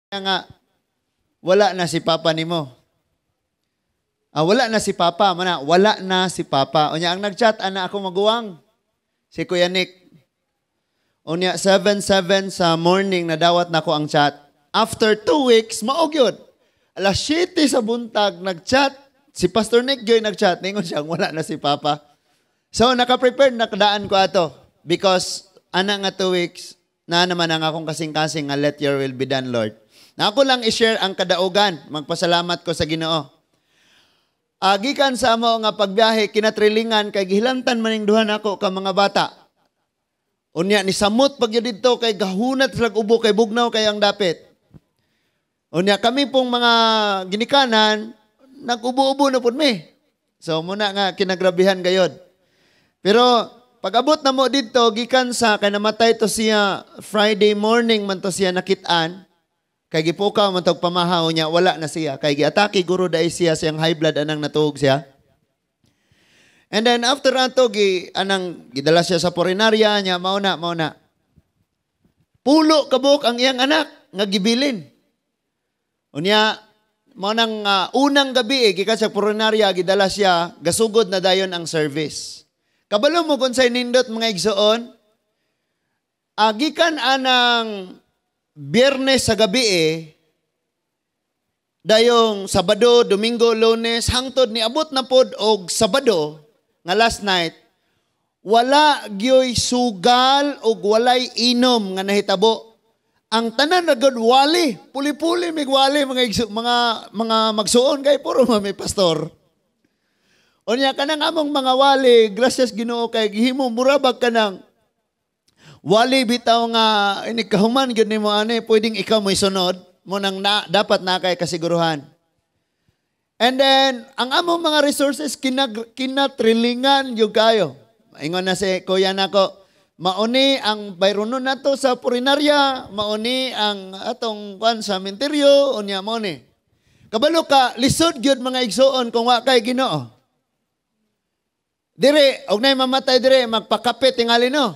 Nga wala na si Papa nimo. Ah, wala na si Papa, mana, wala na si Papa. Unya ang nagchat ana ako maguwang si Kuya Nick. Unya 7:07 sa morning nadawat nako ang chat. After 2 weeks, mao gyud. Alas 7 sa buntag nagchat si Pastor Nick gyud, nagchat, ningon siya wala na si Papa. So naka-prepare nakadaan ko ato because ana nga 2 weeks na naman ang akong kasing-kasing nga let your will be done, Lord. Na ako lang i-share ang kadaugan, magpasalamat ko sa Ginoo. Gikan sa amo nga pagbiyahe, kinatrilingan kay gihilantan maning duha nako ka mga bata. Unya ni samot pag didto kay gahunat slag ubo kay bugnaw kay ang dapit. Unya kami pong mga ginikanan nag-ubo-ubo na pud mi. So muna nga kinagrabihan gayod. Pero pag-abot na mo dito gikan sa kay namatay to siya Friday morning man to siya nakit-an, kay gipukaw man tog pamahaw niya, wala na siya kay giatake guro dai siya siyang high blood anang natuog siya. And then after ato gi anang gidala siya sa punerarya niya, mao na mao na. Pulo kabuok ang iyang anak nga gibilin. Unya mao nang unang gabi eh, gikan sa punerarya gidala siya, gasugod na dayon ang service. Kabalo mo kung say nindot, mga igsoon, gikan anang Biyernes sa gabi eh, dayong Sabado, Domingo, Lunes, hangtod niabot na pod og Sabado nga last night, wala gyoy sugal og walay inom nga nahitabo. Ang tanan na gud wali, puli-puli mig wali mga magsuon kay puro may pastor. Unya kanang among mga wali, gracias Ginoo kay gihimo murabag kanang wali bitaw nga ini kahuman gyud nimo ani pwedeng ikaw mo'y sunod mo nang na, dapat na kay kasiguruhan. And then ang among mga resources kinatrilingan gyud kayo. Ingon na si kuya nako, mauni ang bayronon nato sa punerarya, mauni ang atong kwan sa menteryo, unya mauni. Kabalo ka, lisod gyud, mga igsuon, kung wa kay Ginoo. Dire, og nay mamatay dire, magpakape tingali, no.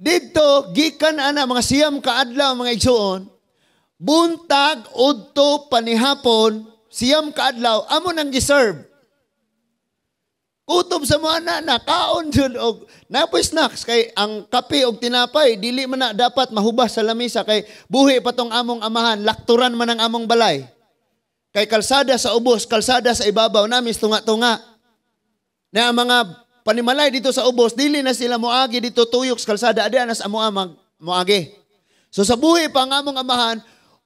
Dito, gikan ana mga 9 ka adlaw, mga igsuon, buntag, udto, panihapon, 9 ka adlaw, amo nang giserve. Kutob sa mga na nakaon jud og napoy snacks kay ang kape og tinapay dili man na dapat mahubas sa lamisa kay buhi pa tong among amahan, lakturan man ang among balay. Kay kalsada sa ubos, kalsada sa ibabaw namin tunga-tunga. Na ang mga panimalay dito sa ubos, dili na sila moagi dito tuyok sa kalsada, adi na sa amoa mag moagi. So sa buhi pa ang among amahan,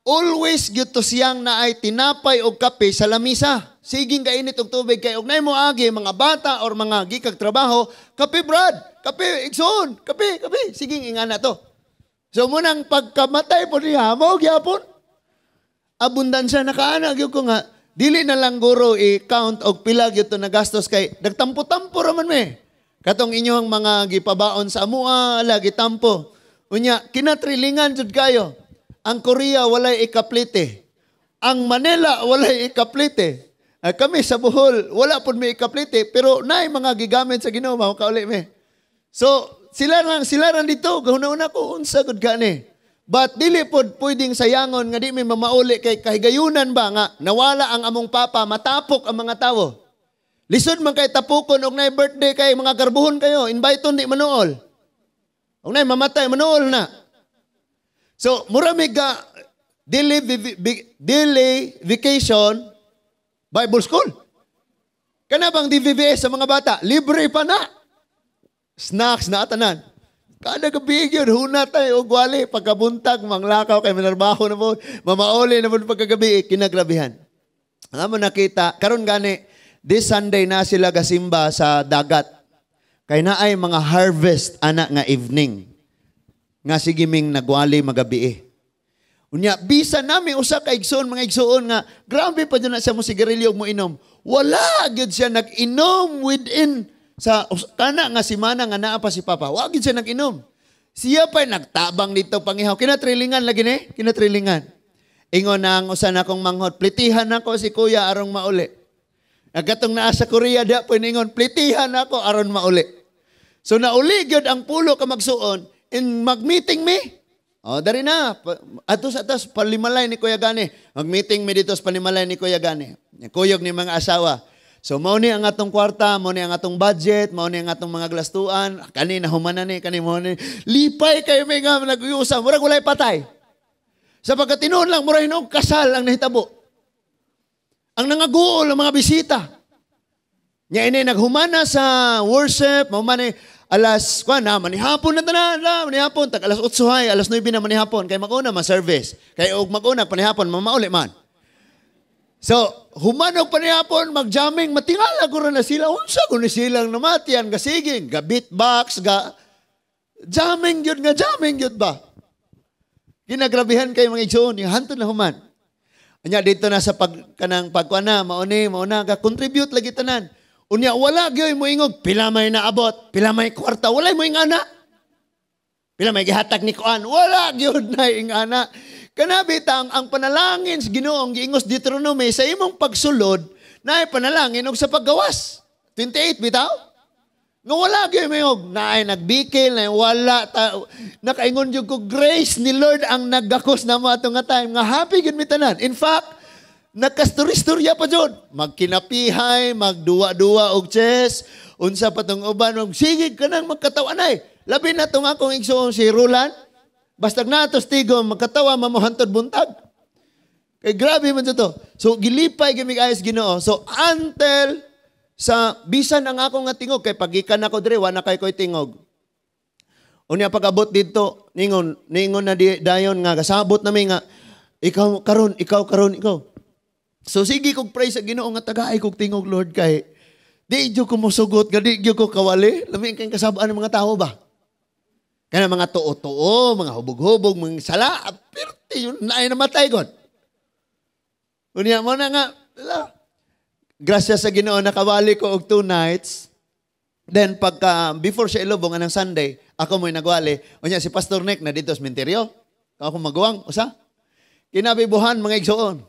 always gyud to siyang naay tinapay og kape sa lamisa. Siging kainit og tubig kay og nay moagi mga bata or mga gikag trabaho, "Kape brad, kape igsoon, kape, kape." Siging ingana to. So munang pagkamatay po niya, mao gyapon. Abundansya nakaana gyud ko nga dili na lang guro i-count og pila gyud to nagastos kay nagtampo-tampo ra man me. Katong inyong mga gipabaon sa amoa, lagi tampo. Unya kinatrilingan jud kayo. Ang Korea walay ikaplite. Ang Manila walay ikaplite. Ay, kami sa Bohol wala pud may ikaplite pero naay mga gigamit sa Ginoo mao kauli me. So sila lang dito gahuna-una ko unsa gud gani. But dili pod pwedeng sayangon nga di mi mamauli kay kahigayunan ba nga nawala ang among papa, matapok ang mga tawo. Lisod man kay tapukon og nay birthday kay mga garbuhon kayo, invite di manuol. Og nay mamatay, manuol na. So mura mi ga dili vacation Bible school. Kana bang DVBS sa mga bata, libre pa na. Snacks na tanan. Kada gabi yun, huna tayo og wali pagkabuntag manglakaw kay manarbaho na po, mamauli na po pagkagabi, kinagrabihan. Ang amo nakita, karon gani, this Sunday na sila gasimba sa dagat. Kay naay mga harvest ana nga evening. Nga sige ming nagwali magabi eh. Unya, bisa nami usa ka igsoon, mga igsoon, nga grabe pa dyan na siya mo sigarilyo ug mo inom. Wala gyud siya nag-inom within sa kana nga simana nga naa pa si Papa. Wa gyud siya nag-inom. Siya pa nagtabang dito pangihaw. Kinatrilingan lagi ni, kinatrilingan. Ingon na ang usa na akong manghod, "Plitihan ako si kuya arong mauli." Nagatong naa sa Korea da po ingon, "Plitihan ako aron mauli." So nauli gyud ang pulo ka magsuon in mag-meeting me. Oh, dari na. Ato sa atas palimalay ni Kuya Gani. Mag-meeting mi dito sa panimalay ni Kuya Gani. Kuyog ni mga asawa. So mao ni ang atong kwarta, mao ni ang atong budget, mao ni ang atong mga glastuan, kani na humana ni, kani mao ni. Lipay kayo may nga nag-uyusa, murag walay patay. Sa pagkatinuod lang, murag hinuog kasal ang nahitabo. Ang nangaguol ang mga bisita. Nya ini naghumana sa worship, mahumana alas kuan na manihapon na tanan, la manihapon tag alas 8 hay, alas 9 na manihapon kay mag-una man service. Kay og mag-una panihapon mamauli man. So, humanog panihapon, magjamming, matingala ko na sila. Unsa ko ni silang namatian, ga sige, ga beatbox, ga jamming yun nga, jamming yun ba? Ginagrabihan kayo mga igsoon, yung hantod na human. Anya dito na sa pag kanang pagkuan na, mauni, mauna ga contribute lagi tanan. Unya wala gyoy mo ingog, pila may naabot, pila may kwarta, walay mo ingana. Pila may gihatag ni kuan, wala gyud na ingana. Kana bitang ang panalangin sa Ginoo giingos Deuteronomy sa imong pagsulod naay panalangin og sa paggawas. 28 bitaw? Nga wala gyud mayog naay nagbikil na wala ta, nakaingon jud ko grace ni Lord ang naggakos namo ato nga time nga happy gyud mi tanan. In fact, nagkastorya pa jud. Magkinapihay, magduwa-duwa og chess, unsa pa tong uban, sige ka nang magkatawanay. Labi na tong akong igsoon si Roland. Basta natos tigo, magkatawa, mamuhantod buntag. Kay grabe man to. So, gilipay gimig ayos Ginoo. So, until sa bisan ang ako nga tingog, kay pagikan ako dire, wala kay ko'y tingog. Unya pag-abot dito, ningon, ningon na di, dayon nga, kasabot nami nga, ikaw karon, ikaw karon, ikaw. So, sige kog pray sa Ginoo nga tagaay kog tingog, Lord, kay di jud ko mosugot, nga di jud ko kawali. Lami kay kasabaan ng mga tao ba? Kana mga tuo-tuo, mga hubog-hubog, mga sala, apirti, yun na ay namatay god. Unya mo na nga, ala, grasya sa Ginoo nakawali ko og 2 nights. Then pagka before siya ilubong anang Sunday, ako mo'y nagwali. Unya si Pastor Nick na dito sa menteryo. Ako maguwang usa. Kinabibuhan mga igsoon.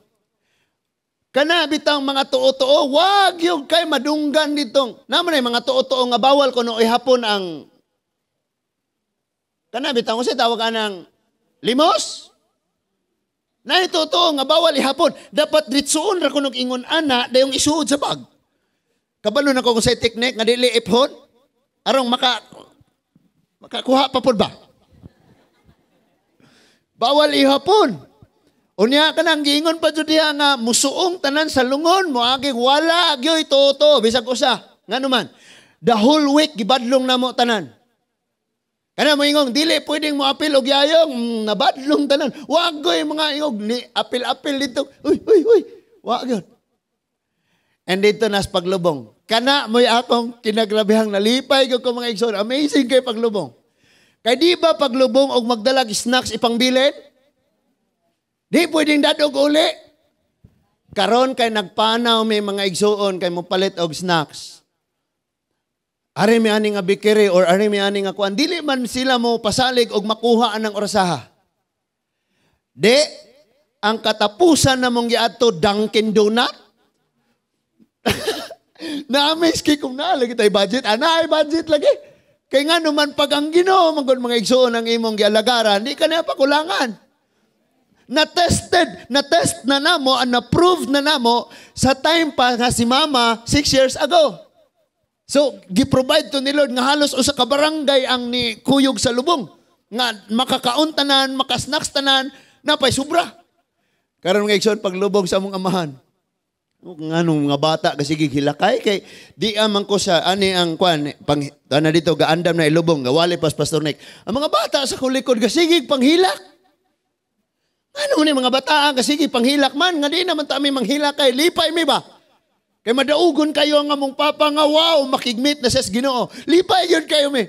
Kana bitang mga tuo-tuo, wag yung kay madunggan ditong. Naman ay mga tuo-tuo nga bawal kuno ihapon ang kana bitang usa tawag anang limos. Na totoo nga bawal ihapon. Dapat ditsuon ra kunog ingon ana dayong isuod sa bag. Kabalo na ko kung sa technique nga dili iphon arong makakuha pa pod ba. Bawal ihapon. Unya ka nang giingon pa jud diha nga musuong tanan sa lungon moagi wala gyoy toto bisag usa. Ngano man? The whole week gibadlong namo tanan. Kana mo ingong dili pwedeng mo apil og yayong nabadlong tanan. Wa goy mga ingog ni apil-apil dito. Uy, uy, uy. Wa gyud. And dito nas paglubong. Kana mo'y akong kinagrabihang nalipay ko mga igsoon. Amazing kay paglubong. Kay di ba paglubong og magdalag snacks ipangbilin? Di pwedeng dadog uli. Karon kay nagpanaw may mga igsuon kay mo palit og snacks. Ari mi ani nga bakery or ari mi ani nga kuan, dili man sila mo pasalig og makuha anang orasaha. Di ang katapusan namong giadto, Dunkin Donut. Na-amaze kay kung naa lagi tay budget, ana ay budget lagi. Kay nga naman pag ang Ginoo man mga igsuon ang imong gialagaran, di ka na pakulangan. Na-tested, na-test na namo, na-prove na namo sa time pa nga si Mama 6 years ago. So, gi-provide to ni Lord nga halos usa ka barangay ang ni kuyog sa lubong. Nga makakaon tanan, makasnacks tanan, napay sobra. Karon nga igsoon paglubong sa among amahan. Nganong mga bata kasi hilakay kay di amang ko sa ani ang kwan pang ana dito gaandam na ilubong gawali pas Pastor Nick. Ang mga bata sa kulikod gasigig panghilak. Ano ni mga bata kasige panghilak man nga di naman ta mi manghilak kay lipay mi ba? Kay madaugon kayo ang among papa nga wow makigmit na sa Ginoo. Lipay gyud kayo mi.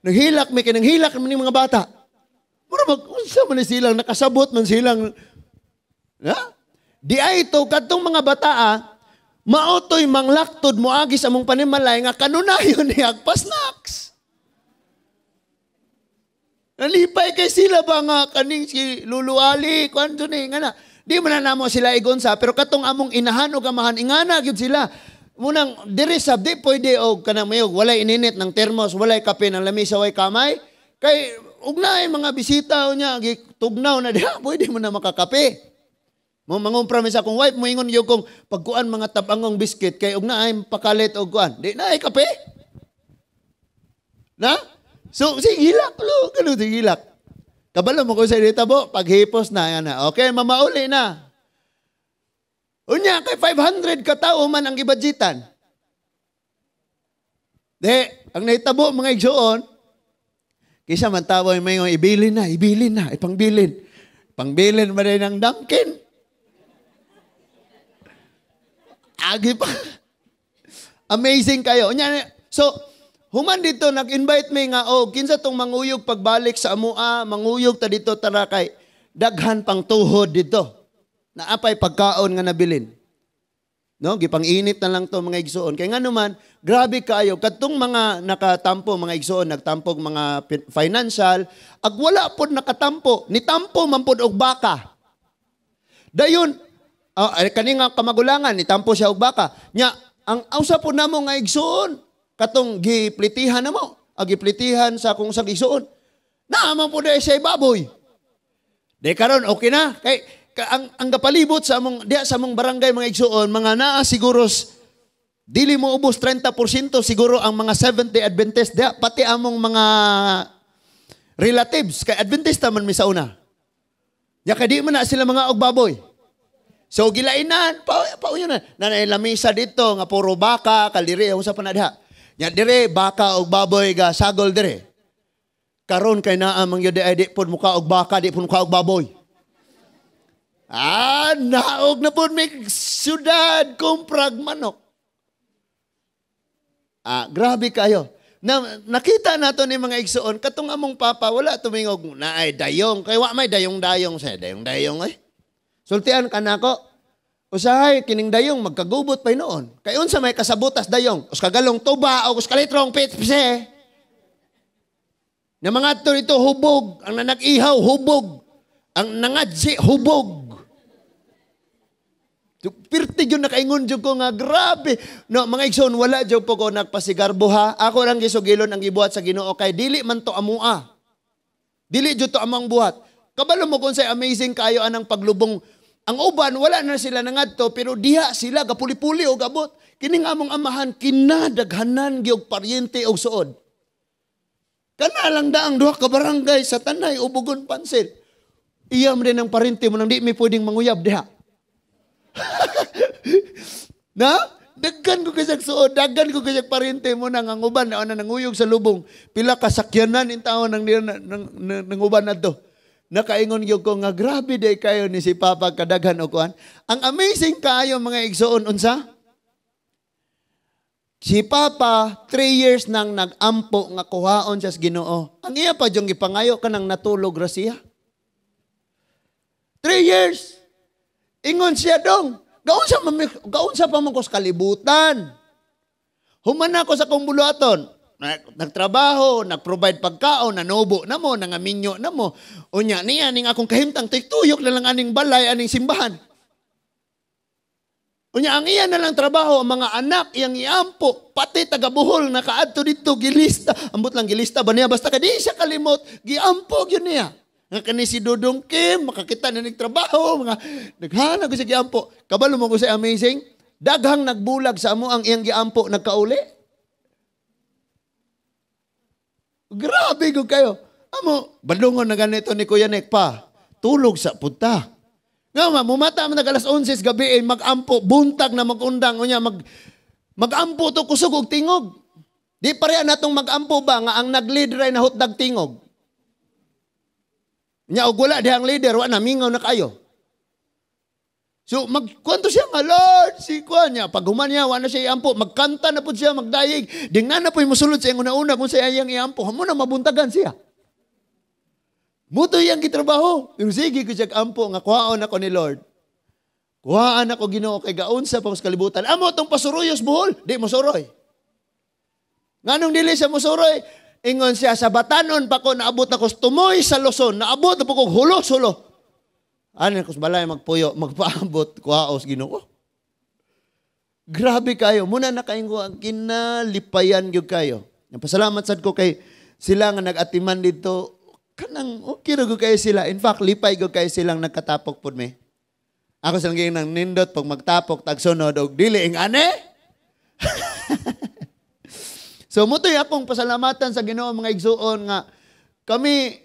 Naghilak mi kay nanghilak man ni mga bata. Mura mag unsa man ni silang nakasabot man silang ha? Di ay ito kadtong mga bataa maotoy manglaktod moagi sa among panimalay nga kanunayon ni agpa-snacks. Nalipay kay sila ba nga kaning si Lulu Ali, kuan ni nga na. Di man na namo sila igonsa pero katong among inahan og amahan ingana gyud sila. Munang diri sab di pwede og kanang mayog walay ininit ng termos, walay kape ng lamisa, way kamay. Kay ug naay mga bisita unya gitugnaw na diha, pwede mo na makakape. Mo mangumpra mi sa akong wife, moingon gyud kong pagkuan mga tabangong biscuit kay ug naay pakalit og kuan. Di naay kape. Na? So sige hilak lo, kano sige hilak. Kabalo mo ko sa ditabo, paghipos na yan na. Okay, mamauli na. Unya kay 500 ka tawo man ang gibudgetan. Di, ang nahitabo mga igsuon, kisa man tawo may ibilin na, ibilin na, ipangbilin. Pangbilin ba din ang Dunkin? Agi pa. Amazing kayo. Unya, so, human dito, nag-invite me nga, oh, kinsa tong manguyog pagbalik sa amua, manguyog ta dito tara kay daghan pang tuhod dito. Naapay pagkaon nga nabilin. No, gipang-init na lang to mga igsuon. Kay ngano man, grabe kaayo kadtong mga nakatampo mga igsuon, nagtampog mga financial, ag wala pod nakatampo, nitampo man pod og baka. Dayon, kani nga kamagulangan nitampo siya og baka. Nya, ang usa pod namo nga igsuon, katong giplitihan namo, ag giplitihan sa kung sa igsuon. Naa man pod siya baboy. Di karon okay na kay ang gapalibot sa among diha sa among barangay mga igsuon, mga naa siguro dili mo ubos 30% siguro ang mga Seventh-day Adventist diha, pati among mga relatives kay Adventista man mi sa una. Nya kay di man na sila mga og baboy. So gilainan pa pauyon na nanay lamisa dito nga puro baka kaliri unsa pa na diha. Nya dire baka og baboy ga sagol dire. Karon kay naa man gyud ay di pud muka og baka, di pud muka og baboy. Ah, naog na po may syudad, kumprag manok. Ah, grabe kayo. Na, nakita nato ni mga igsuon, katong among papa, wala tumingog, na ay dayong, kay wa may dayong-dayong, sa dayong-dayong ay. Sultian ka nako. Usahay, kining dayong, magkagubot pa noon. Kay unsa may kasabutas dayong, us kagalong tuba, o us kalitrong pitpse. Na mga to ito, hubog. Ang nanag-ihaw, hubog. Ang nangadzi, hubog. Pirti yun nakaingon jud ko nga grabe. No, mga igsoon, wala jud po ko nagpasigarbo ha. Ako lang gisugilon ang gibuhat sa Ginoo kay dili man to amua. Dili jud to amang buhat. Kabalo mo kung say amazing kayo anang paglubong. Ang uban wala na sila nangadto pero diha sila gapuli-puli og abot. Kining among amahan kinadaghanan gyud paryente og suod. Kana lang daang duha ka barangay sa Tanay Ubugon Pansil. Iya man din ang paryente mo nang di mi pwedeng manguyab diha. Na? Daghan ko kasag suod, daghan ko kasag parente mo nang ang uban na nanguyog sa lubong. Pila ka sakyanan in taon nang nang uban adto. Nakaingon gyud ko nga grabe day kayo ni si Papa kadaghan og kuan. Ang amazing kaayo mga igsoon unsa? Si Papa 3 years nang nagampo nga kuhaon siya sa Ginoo. Ang iya pa jung gipangayo kanang natulog ra siya. 3 years. Ingon siya dong, gaunsa pa man ko sa kalibutan. Human ako sa akong buluhaton. Nagtrabaho, nagprovide pagkaon, nanubo na mo, nangaminyo na mo. Unya niya ning akong kahimtang tuyok na lang aning balay, aning simbahan. Unya ang iya na lang trabaho, ang mga anak iyang iampo, pati taga Bohol nakaadto didto gilista. Ambot lang gilista ba niya basta kay di siya kalimot, giampo gyud niya. Nga kani si Dudong Kim, makakita na nagtrabaho, mga naghanap ko sa giampo. Kabalo mo ko sa amazing, daghang nagbulag sa amo ang iyang giampo, nagkauli. Grabe ko kayo. Amo, badlungon na ganito ni Kuya Nick pa, tulog sa punta. Nga ma, mumata man nag alas 11 gabi, eh, magampo, buntag na magundang, unya, magampo to kusog og tingog. Di pareha natong magampo ba nga ang nag-lead ray na hotdog tingog. Nya og wala dihang leader, wa na mingaw na kayo. So magkwento siya nga, Lord, si kuan niya pag human niya wa na siya iampo, magkanta na pud siya, magdayeg. Dingna na puy mosulod sa iyang una-una kung sa iyang iampo, hamo na mabuntagan siya. Muto iyang gitrabaho. Pero sige ko siya ampo nga kuhaon ako ni Lord. Kuhaan ako Ginoo kay gaun sa pang kalibutan. Amo tong pasuruyos Bohol, di mo suroy. Nganong dili siya mosuroy? Ingon siya, sa batanon pa ko, naabot na ko tumoy sa Luzon, naabot na po ko hulo-sulo. Ano ko sa balay magpuyo, magpaabot, kuhaos Ginoo. Grabe kayo. Muna na kayong ang kinalipayan gyud kayo. Pasalamat sad ko kay sila nga nag-atiman dito, Kanang okay ra gud kayo sila. In fact, lipay gud kayo silang nagkatapok pud mi. Ako silang giing nang nindot pag magtapok tagsunod og dili ing ane. So mutoy akong pasalamatan sa Ginoo mga igsuon nga kami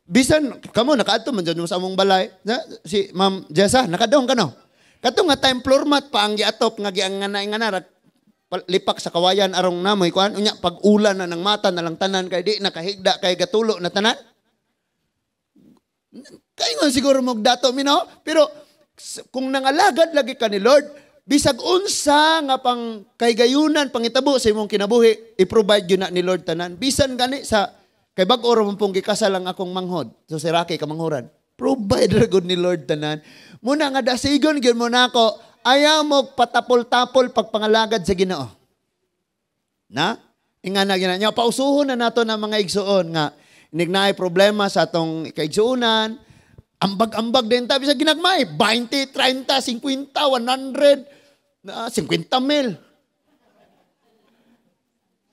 bisan kamo nakaadto man jud sa among balay. Si Ma'am Jessa nakadong kano. Kato nga time floor mat pa ang giatop nga giangana-ngana lipak sa kawayan arong namoy kuan unya pag ulan na ng mata na lang tanan kay di nakahigda kay gatulo na tanan. Kaingon siguro mo dato mi no, pero kung nangalagad lagi ka ni Lord, bisag unsa nga pang kaygayunan pangitabo sa imong kinabuhi, i-provide gyud na ni Lord tanan. Bisan gani sa kay bag-o ra man pong gikasal ang akong manghod. So si Rocky kamanghuran. Provide ra gud ni Lord tanan. Muna nga dasigon gyud mo nako, ayaw mo patapol-tapol pagpangalagad sa Ginoo. Na? Ingana gyud na niya pausuhon na nato na mga igsuon nga inig naay problema sa atong kaigsuonan, ambag-ambag din ta bisag ginagmay, 20, 30, 50, 100, na 50 mil.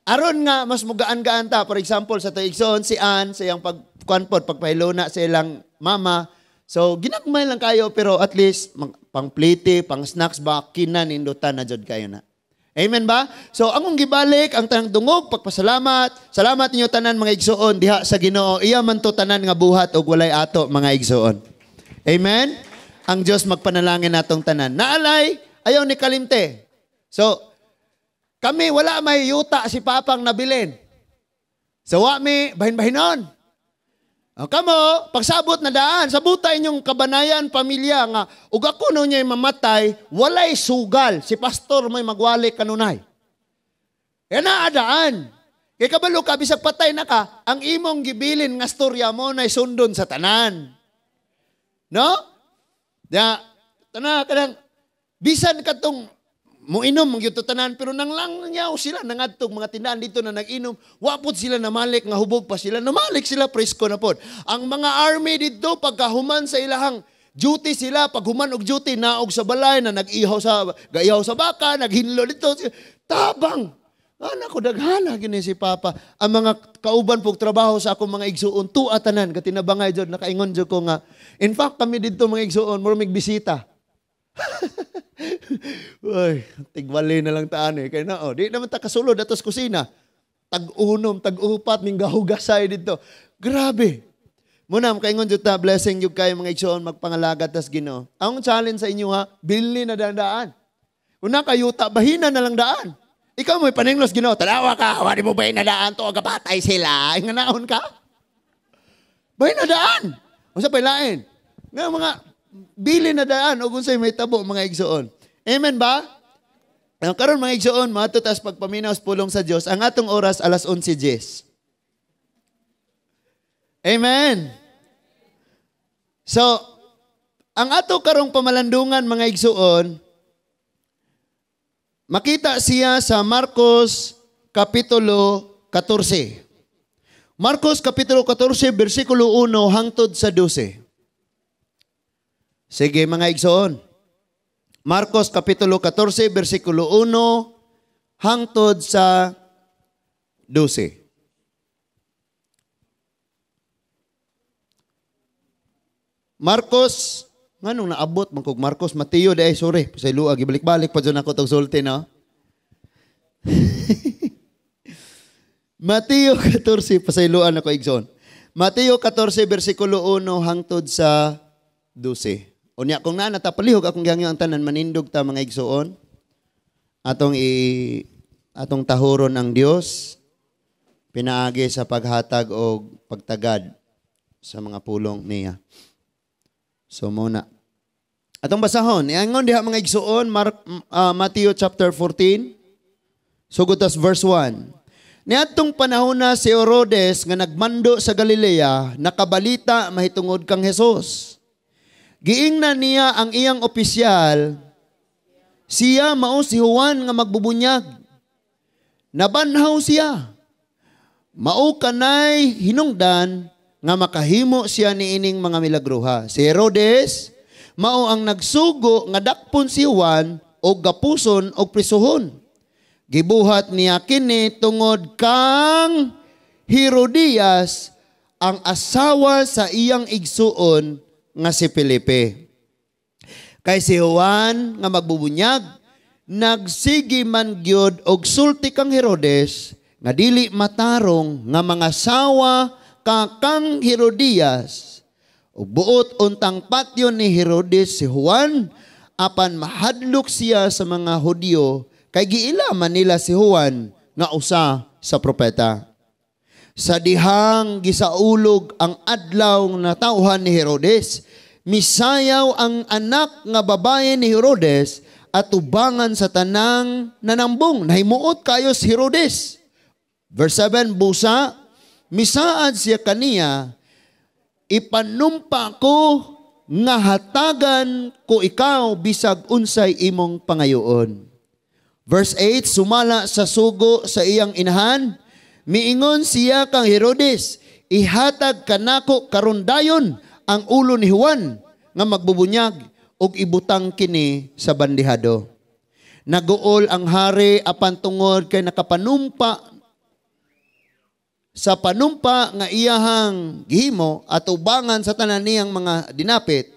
Aron nga mas mugaan-gaan ta. For example, sa to igsoon si Ann sa iyang pagkuan pod pagpahiluna sa ilang mama. So ginagmay lang kayo pero at least pang plate, pang snacks ba kinanindutan na jud kayo na. Amen ba? So angong gibalik ang tanang dungog pagpasalamat. Salamat ninyo tanan mga igsuon diha sa Ginoo. Iya man to tanan nga buhat og walay ato mga igsuon. Amen? Ang Dios magpanalangin natong tanan. Naalay ayaw ni kalimte. So kami wala may yuta si papang nabilin. So wa mi bahin-bahinon. O kamo, pagsabot na daan, sabuta inyong kabanayan, pamilya nga ug ako no niya mamatay, walay sugal. Si pastor may magwali kanunay. E naadaan. Kay kabalo ka, bisag patay na ka, ang imong gibilin nga storya mo nay sundon sa tanan. No? Ya, tana kanang bisan katong muinom ang gyud tanan pero nang lang nyaw sila nangadtog mga tindahan dito na nag-inom, wa pod sila namalik nga hubog pa sila, namalik sila presko na pod. Ang mga army didto pagkahuman sa ilahang duty sila, paghuman og duty naog sa balay na nag-ihaw sa gaihaw sa baka, naghinlo dito, tabang. Anak ko daghana gini si Papa. Ang mga kauban pog trabaho sa akong mga igsuon tuwa tanan katinabangay jud nakaingon jud ko nga. In fact kami didto mga igsuon mura mig bisita. Uy, tigwali na lang taan eh. Kaya na, oh, di naman ta kasulod atos kusina. Tag-unom, tag-upat, ming gahugasay dito. Grabe. Muna, makaingon jud ta, blessing jud kayo mga igsoon, magpangalaga tas Ginoo. Ang challenge sa inyo ha, billi na daan. Una kayuta, bahina na lang daan. Ikaw mo'y paninglos Ginoo, tanawa ka, wari mo bahina daan, to agapatay sila. Inganaon ka? Bahina daan. Unsa pa'y lain? Nga mga bili na daan og unsay may tabo mga igsoon. Amen ba? Ang karon mga igsoon, maadto tas pagpaminaw sa pulong sa Dios. Ang atong oras alas 11:10. Amen. So, ang ato karong pamalandungan mga igsoon, makita siya sa Marcos Kapitulo 14. Marcos Kapitulo 14, versikulo 1 hangtod sa 12. Sige mga igsoon. Marcos Kapitulo 14, versikulo 1 hangtod sa 12. Marcos, nganong naabot man kog Marcos, Mateo di ay sorry, pasayloa gibalik-balik pa jud ako tog sulti no. Mateo 14, pasayloan ako igsoon. Mateo 14 versikulo 1 hangtod sa 12. Unya kung naa natapalihog akong gihangyo ang tanan manindog ta mga igsoon. Atong tahuron ang Dios pinaagi sa paghatag og pagtagad sa mga pulong niya. So muna. Atong basahon, iangon diha mga igsoon, Mateo chapter 14, sugod tas verse 1. Niadtong panahon na si Herodes nga nagmando sa Galilea, nakabalita mahitungod kang Hesus. Giingnan niya ang iyang opisyal, siya mao si Juan nga magbubunyag. Nabanhaw siya. Mao kanay hinungdan nga makahimo siya niining mga milagruha. Si Herodes mao ang nagsugo nga dakpon si Juan og gapuson og prisuhon. Gibuhat niya kini tungod kang Herodias ang asawa sa iyang igsuon nga si Felipe. Kay si Juan nga magbubunyag nagsige man gyud og sulti kang Herodes nga dili matarong nga mga sawa ka kang Herodias. Ug buot untang patyon ni Herodes si Juan, apan mahadlok siya sa mga Hudyo kay giila man nila si Juan nga usa sa propeta. Sa dihang gisaulog ang adlaw nga natawhan ni Herodes, misayaw ang anak nga babae ni Herodes at tubangan sa tanang nanambong. Nahimuot kayo si Herodes. Verse 7, busa, misaad siya kaniya, ipanumpa ko nga hatagan ko ikaw bisag unsay imong pangayoon. Verse 8, sumala sa sugo sa iyang inahan, miingon siya kang Herodes, ihatag kanako karon dayon ang ulo ni Juan nga magbubunyag ug ibutang kini sa bandihado. Naguol ang hari apan tungod kay nakapanumpa sa panumpa nga iyahang gihimo at ubangan sa tanan niyang mga dinapit,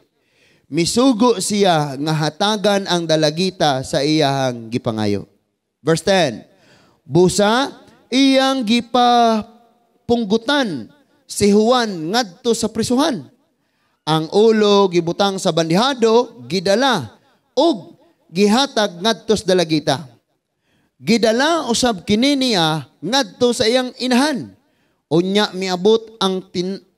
misugo siya nga hatagan ang dalagita sa iyahang gipangayo. Verse 10, busa iyang gipapunggutan si Juan ngadto sa prisuhan. Ang ulo gibutang sa bandihado, gidala ug gihatag ngadto sa dalagita. Gidala usab kini niya ngadto sa iyang inahan. Unya miabot ang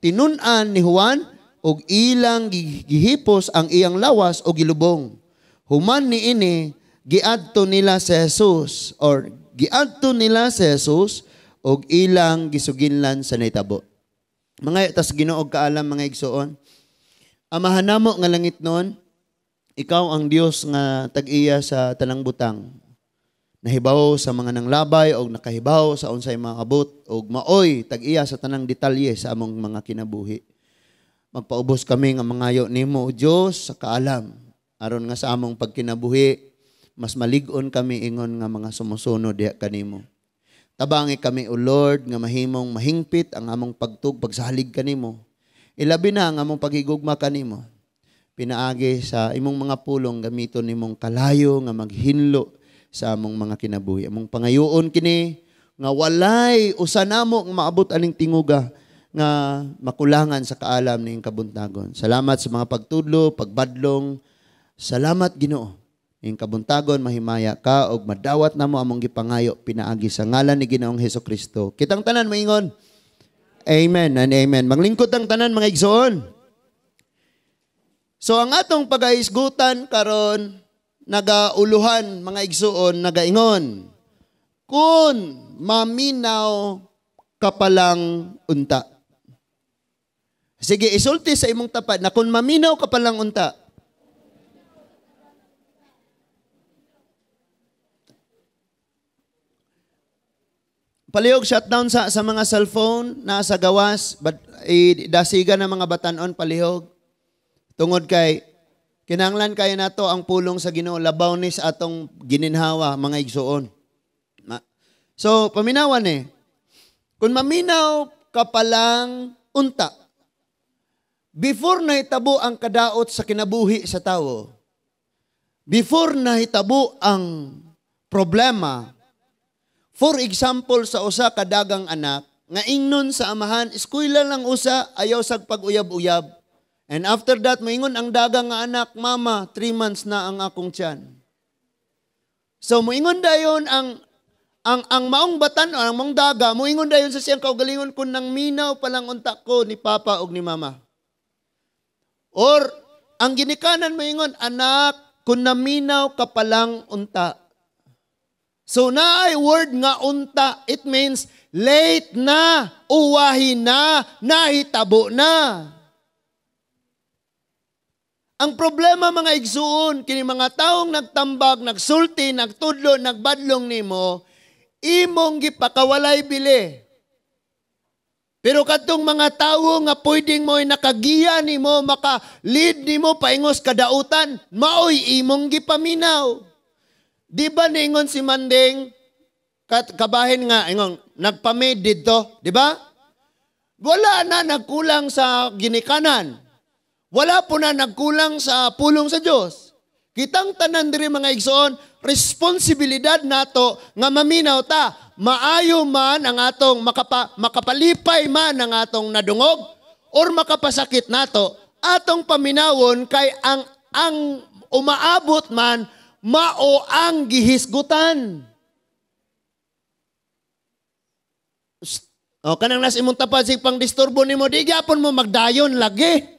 tinun-an ni Juan ug ilang gihipos ang iyang lawas o gilubong. Human niini giadto nila si Jesus or giadto nila si Jesus ug ilang gisuginlan sa nahitabo. Mga tas Ginoo kaalam, mga igsoon. Amahan namo nga langit nun, ikaw ang Dios nga tag-iya sa tanang butang. Nahibaw sa mga nanglabay o nakahibaw sa unsay maabot og maoy tag-iya sa tanang detalye sa among mga kinabuhi. Magpaubos kami nga mangayo nimo o Dios sa kaalam aron nga sa among pagkinabuhi mas malig-on kami ingon nga mga sumusunod diha kanimo. Tabangi kami o Lord nga mahimong mahingpit ang among pagtug pagsalig kanimo. Ilabi na ang among paghigugma kanimo. Pinaagi sa imong mga pulong gamiton nimong kalayo nga maghinlo sa among mga kinabuhi. Among pangayoon kini nga walay usa namo nga maabot aning tinguga nga makulangan sa kaalam ning kabuntagon. Salamat sa mga pagtudlo, pagbadlong. Salamat Ginoo. Ning kabuntagon mahimaya ka og madawat namo among gipangayo pinaagi sa ngalan ni Ginoong Hesukristo. Kitang tanan maingon. Amen and amen. Manglingkod ang tanan mga igsoon. So ang atong pagahisgutan karon nagauluhan mga igsoon, nagaingon, kung maminaw ka palang unta. Sige, isulti sa imong tapat na kung maminaw ka palang unta. Palihog shutdown sa mga cellphone na sa gawas, dasigan ng mga batanon palihog. Tungod kay kinahanglan kay nato ang pulong sa Ginoo labaw ni sa atong gininhawa mga igsoon. So paminawan eh. Kung maminaw ka palang unta, before nahitabo ang kadaot sa kinabuhi sa tawo, before nahitabo ang problema, for example sa usa ka dagang anak nga ingnon sa amahan, eskwela lang usa, ayaw sag pag-uyab-uyab. And after that, moingon ang dagang nga anak, mama, 3 months na ang akong tiyan. So moingon dayon ang maong batan o ang maong daga, moingon dayon sa siyang kaugalingon kun nang minaw pa lang unta ko ni papa og ni mama. Or ang ginikanan moingon, anak, kun naminaw ka pa lang unta. So naay word nga unta, it means late na, uwahi na, nahitabo na. Ang problema mga igsuon, kini mga taong nagtambag, nagsulti, nagtudlo, nagbadlong nimo, imong gipakawalay bili. Pero kadtong mga tawo nga pwedeng mo'y nakagiya nimo, maka-lead nimo paingos kadautan, maoy imong gipaminaw. Di ba ningon si Manding, kabahin nga, ingon, nagpamid dito, di ba? Wala na nagkulang sa ginikanan. Wala po na nagkulang sa pulong sa Dios. Kitang tanan diri, mga igsoon, responsibilidad nato nga maminaw ta. Maayo man ang atong makapalipay man ang atong nadungog or makapasakit nato, atong paminawon kay ang umaabot man mao ang gihisgutan. O kanang nas imong tapad sig pang disturbo nimo, di gyapon mo magdayon lagi.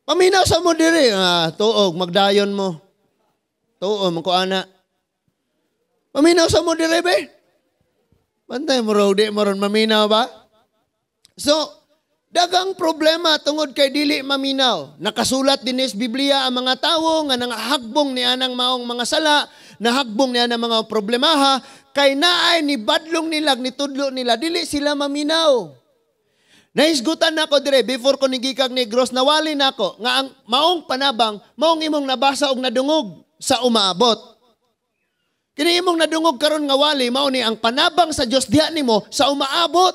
Paminaw sa mo diri, tuog magdayon mo. Tuo man ko ana. Paminaw sa mo diri be. Bantay mo raw di mo ron maminaw ba? So, dagang problema tungod kay dili maminaw. Nakasulat din sa Biblia ang mga tawo nga nangahagbong ni anang maong mga sala, nahagbong ni anang mga problemaha, kay naay ni badlong nila, ni tudlo nila, dili sila maminaw. Nahisgutan nako dire before ko nigikag Negros, nawali nako nga ang maong panabang maong imong nabasa og nadungog sa umaabot. Kini imong nadungog karon nga wali mao ni ang panabang sa Dios diha nimo sa umaabot.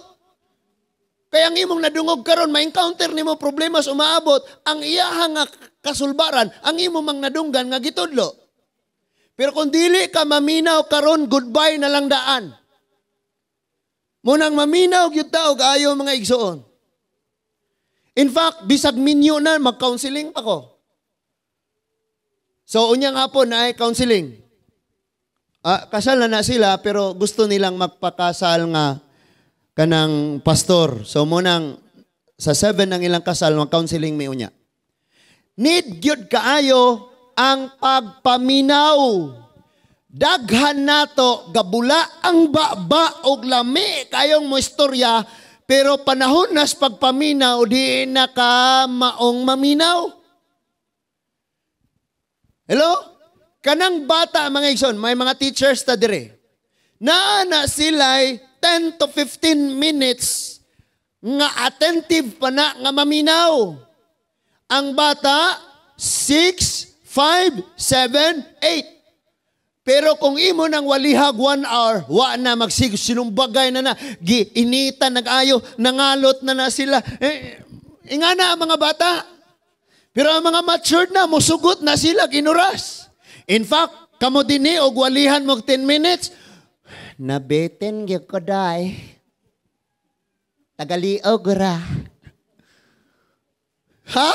Kaya ang imong nadungog karon ma-encounter nimo problema sa umaabot, ang iyaha nga kasulbaran ang imong mang nadunggan nga gitudlo. Pero kung dili ka maminaw karon, goodbye na lang daan. Munang maminaw gyud ta og ayo, mga igsoon. In fact, bisag minyo na, mag-counseling pa ko. So, unyang hapon na ay counseling. Kasal na na sila, pero gusto nilang magpakasal nga kanang pastor. So, munang sa 7 ng ilang kasal, mag-counseling mi unya. Need gyud kaayo ang pagpaminaw. Daghan nato gabula ang baba og lami kayong mo istorya, pero panahon nas pagpaminaw di na ka maong maminaw. Hello? Kanang bata, mga igsoon, may mga teachers ta dire. Naa na sila'y 10 to 15 minutes nga attentive pa na nga maminaw. Ang bata, 6, 5, 7, 8. Pero kung imo nang walihag 1 hour, wa na magsig sinumbagay na na, giinita nag-ayo, nangalot na na sila. Inga na ang mga bata. Pero ang mga matured na, musugot na sila, ginuras. In fact, kamo dinhi og walihan mo 10 minutes, nabeten gyud ko day. Tagaliog ra. Ha?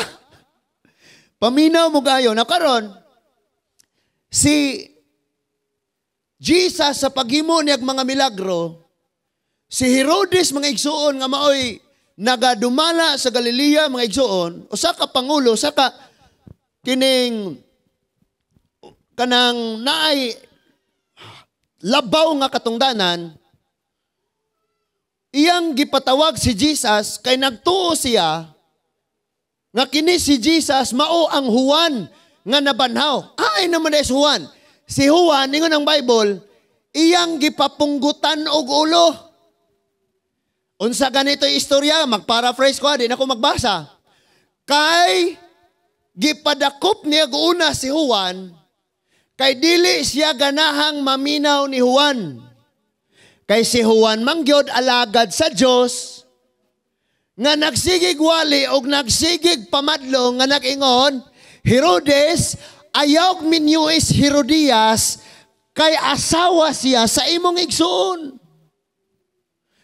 Paminaw mo gayo. Na karon, si Jesus sa paghimo niyag mga milagro, si Herodes, mga igsuon, nga maoy nagadumala sa Galilea, mga igsuon, usa ka pangulo, usa ka kining kanang naay labaw nga katungdanan, iyang gipatawag si Jesus kay nagtuo siya nga kini si Jesus mao ang Juan nga nabanhaw. Ay naman si Juan. Si Juan, ingon ang Bible, iyang gipapunggutan og ulo. Unsa ganito istorya, magparaphrase ko, di na ako magbasa. Kay gipadakop niya una si Juan, kay dili siya ganahang maminaw ni Juan. Kay si Juan mangyod alagad sa Dios nga nagsigig wali og nagsigig pamadlo nga nag-ingon, "Herodes, ayaw minyuis Herodias kay asawa siya sa imong igsuon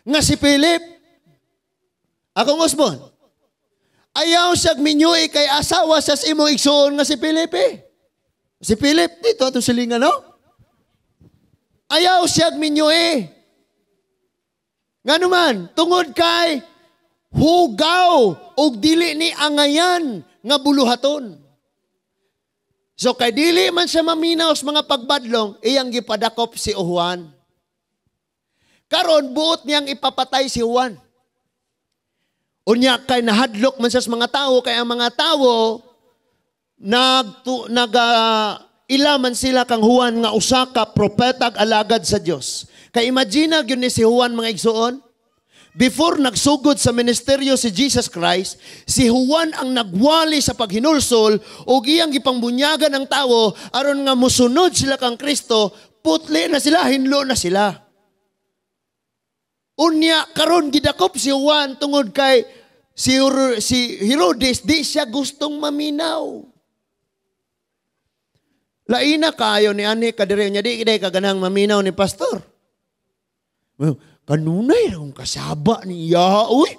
nga si Philip." Akong usbon. Ayaw siya minyui kay asawa siya sa imong igsuon nga si Philip. Si Philip, dito atong silingan, no? Ayaw siya minyui. Ngano man, tungod kay hugaw og dili ni angayan nga buluhaton. So kay dili man siya maminaw sa mga pagbadlong, iyang gipadakop si Juan. Karon buot niyang ipapatay si Juan. Unya kay nahadlok man siya sa mga tao, kay ang mga tao ilaman sila kang Juan nga usa ka propeta alagad sa Dios. Kay imagine gyud ni si Juan, mga igsuon, before nagsugod sa ministeryo si Jesus Christ, si Juan ang nagwali sa paghinulsol ug iyang gipangbunyagan ang tawo aron nga mosunod sila kang Kristo, putli na sila, hinlo na sila. Unya karon gidakop si Juan tungod kay si Herodes di siya gustong maminaw. Laina kaayo ni ani kadire nya di kay kaganang maminaw ni pastor. Kanunay ra kong kasaba niya uy.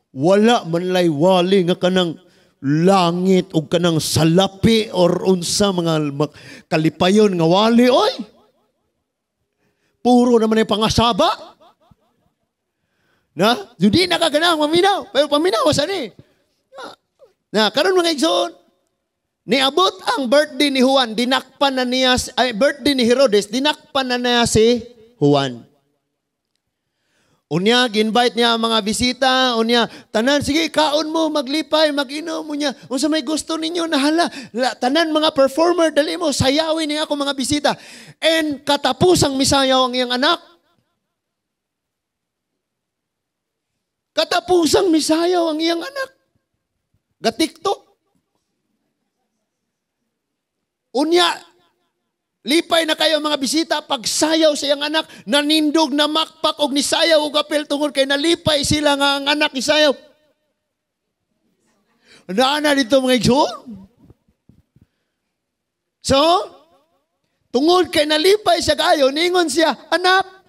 Wala man lay wali nga kanang langit o kanang salapi or unsa mga kalipayon nga wali oy. Puro naman yung pangasaba. Na, di na kaganang maminaw. Pero paminaw sa ni. Na, karon mga igsoon, niabot ang birthday ni Juan, dinakpan na niya, ay, birthday ni Herodes, dinakpan na niya si Juan. Unya, ginvite niya ang mga bisita, unya, tanan, sige, kaon mo, maglipay, mag-inom, unya, unsa may gusto ninyo, nahala, tanan mga performer, dali mo, sayawin niya ako mga bisita. And katapusang misayaw ang iyang anak. Katapusang misayaw ang iyang anak. Gatiktok. Unya, lipay na kayo mga bisita, pagsayaw sa iyang anak, nanindog na makpak og nisayaw og apel tungod kay nalipay sila nga ang anak nisayaw. Naana dito mga igsoon. So, tungod kay nalipay siya kayo, ningon siya, anak,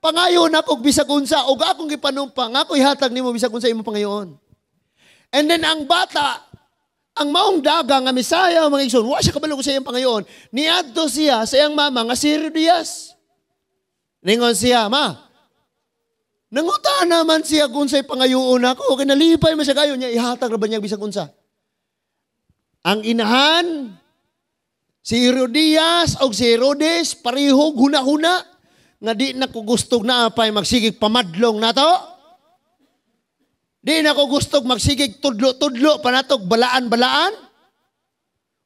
pangayon ako bisag unsa og akong gipanumpa, nga ako ihatag nimo bisag unsa imong pangayoon. And then ang bata, ang maong daga nga misayaw mga igsoon, wa siya kabalo sa iyang pangayoon. Niadto siya sa iyang mama nga si Herodias. Ningon siya, ma, nanguta naman siya kung sa'y pangayoon ako, kay nalipay man siya kayo niya, ihatag ra ba niya bisag unsa. Ang inahan, si Herodias o si Herodes, parehog huna-huna, nga di na ko gustog na apay magsigig pamadlong nato. Di na ko gustog magsigig tudlo-tudlo panatog balaan-balaan.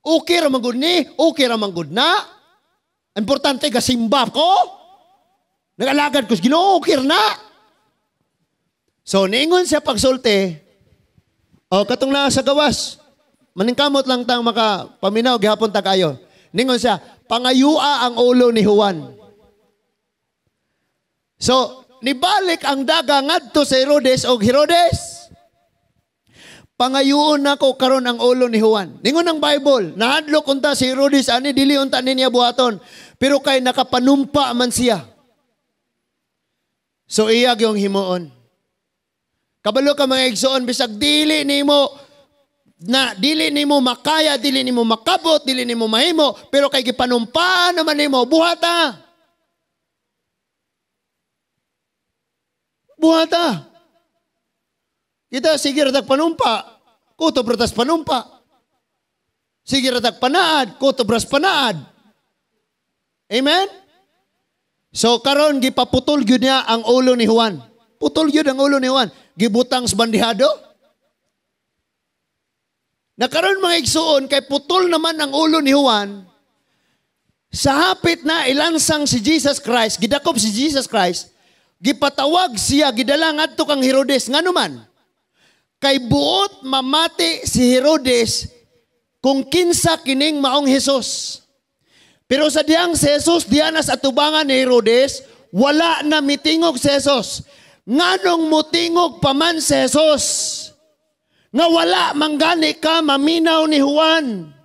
Okay ra man gud ni, okay ra man gud na. Importante gasimba ko. Nag-alagad ko sa Ginoo, okay ra na. So niingon siya pagsulti, o katong naa sa gawas, maningkamot lang tang makapaminaw gihapon ta kayo. Ningon siya, pangayua ang ulo ni Juan. So, nibalik ang daga ngadto sa Herodes og Herodes, pangayuon nako karon ang ulo ni Juan. Ningon ang Bible, nahadlok unta si Herodes ani dili unta niya buhaton, pero kay nakapanumpa man siya. So iya gyung himuon. Kabalo ka mga igsoon, bisag dili nimo na dili nimo makaya, dili nimo makabot, dili nimo mahimo, pero kay gipanumpaan naman nimo, buhata. Buhata. Kita sige ratag panumpa, kutob ratas panumpa. Sige ratag panaad, kutob ras panaad. Amen? So karon gipaputol gyud niya ang ulo ni Juan. Putol gyud ang ulo ni Juan. Gibutang sa bandihado. Na karon mga igsuon kay putol naman ang ulo ni Juan. Sa hapit na ilansang si Jesus Christ, gidakop si Jesus Christ, gipatawag siya, gidala ngadto kang Herodes. Ngano man? Kay buot mamati si Herodes kung kinsa kining maong Hesus. Pero sa diyang si Jesus, diyan sa atubangan ni Herodes, wala na mitingog si Jesus. Nganong mutingog pa man si Jesus? Nga wala manggani ka maminaw ni Juan.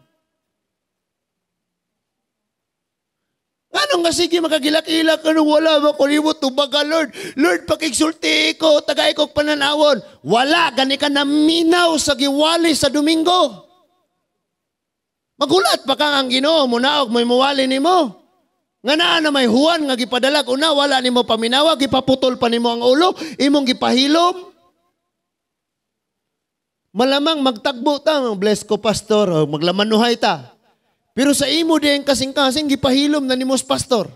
Anong nga sige makagilak-ilak, anong wala ba ko nimo tubaga, Lord. Lord, pakigsulti ko, tagay kog pananawon. Wala, gani ka naminaw sa giwali sa Domingo. Magulat pa kang ang Ginoo, munaog, may muwali nimo. Nga naa na may Juan nga gipadalag, una wala nimo paminawa, gipaputol pa nimo ang ulo, imong gipahilom. Malamang magtagbo ta, bless ko pastor, maglamanuhay ta. Pero sa imo din kasing-kasing gipahilom na nimos pastor.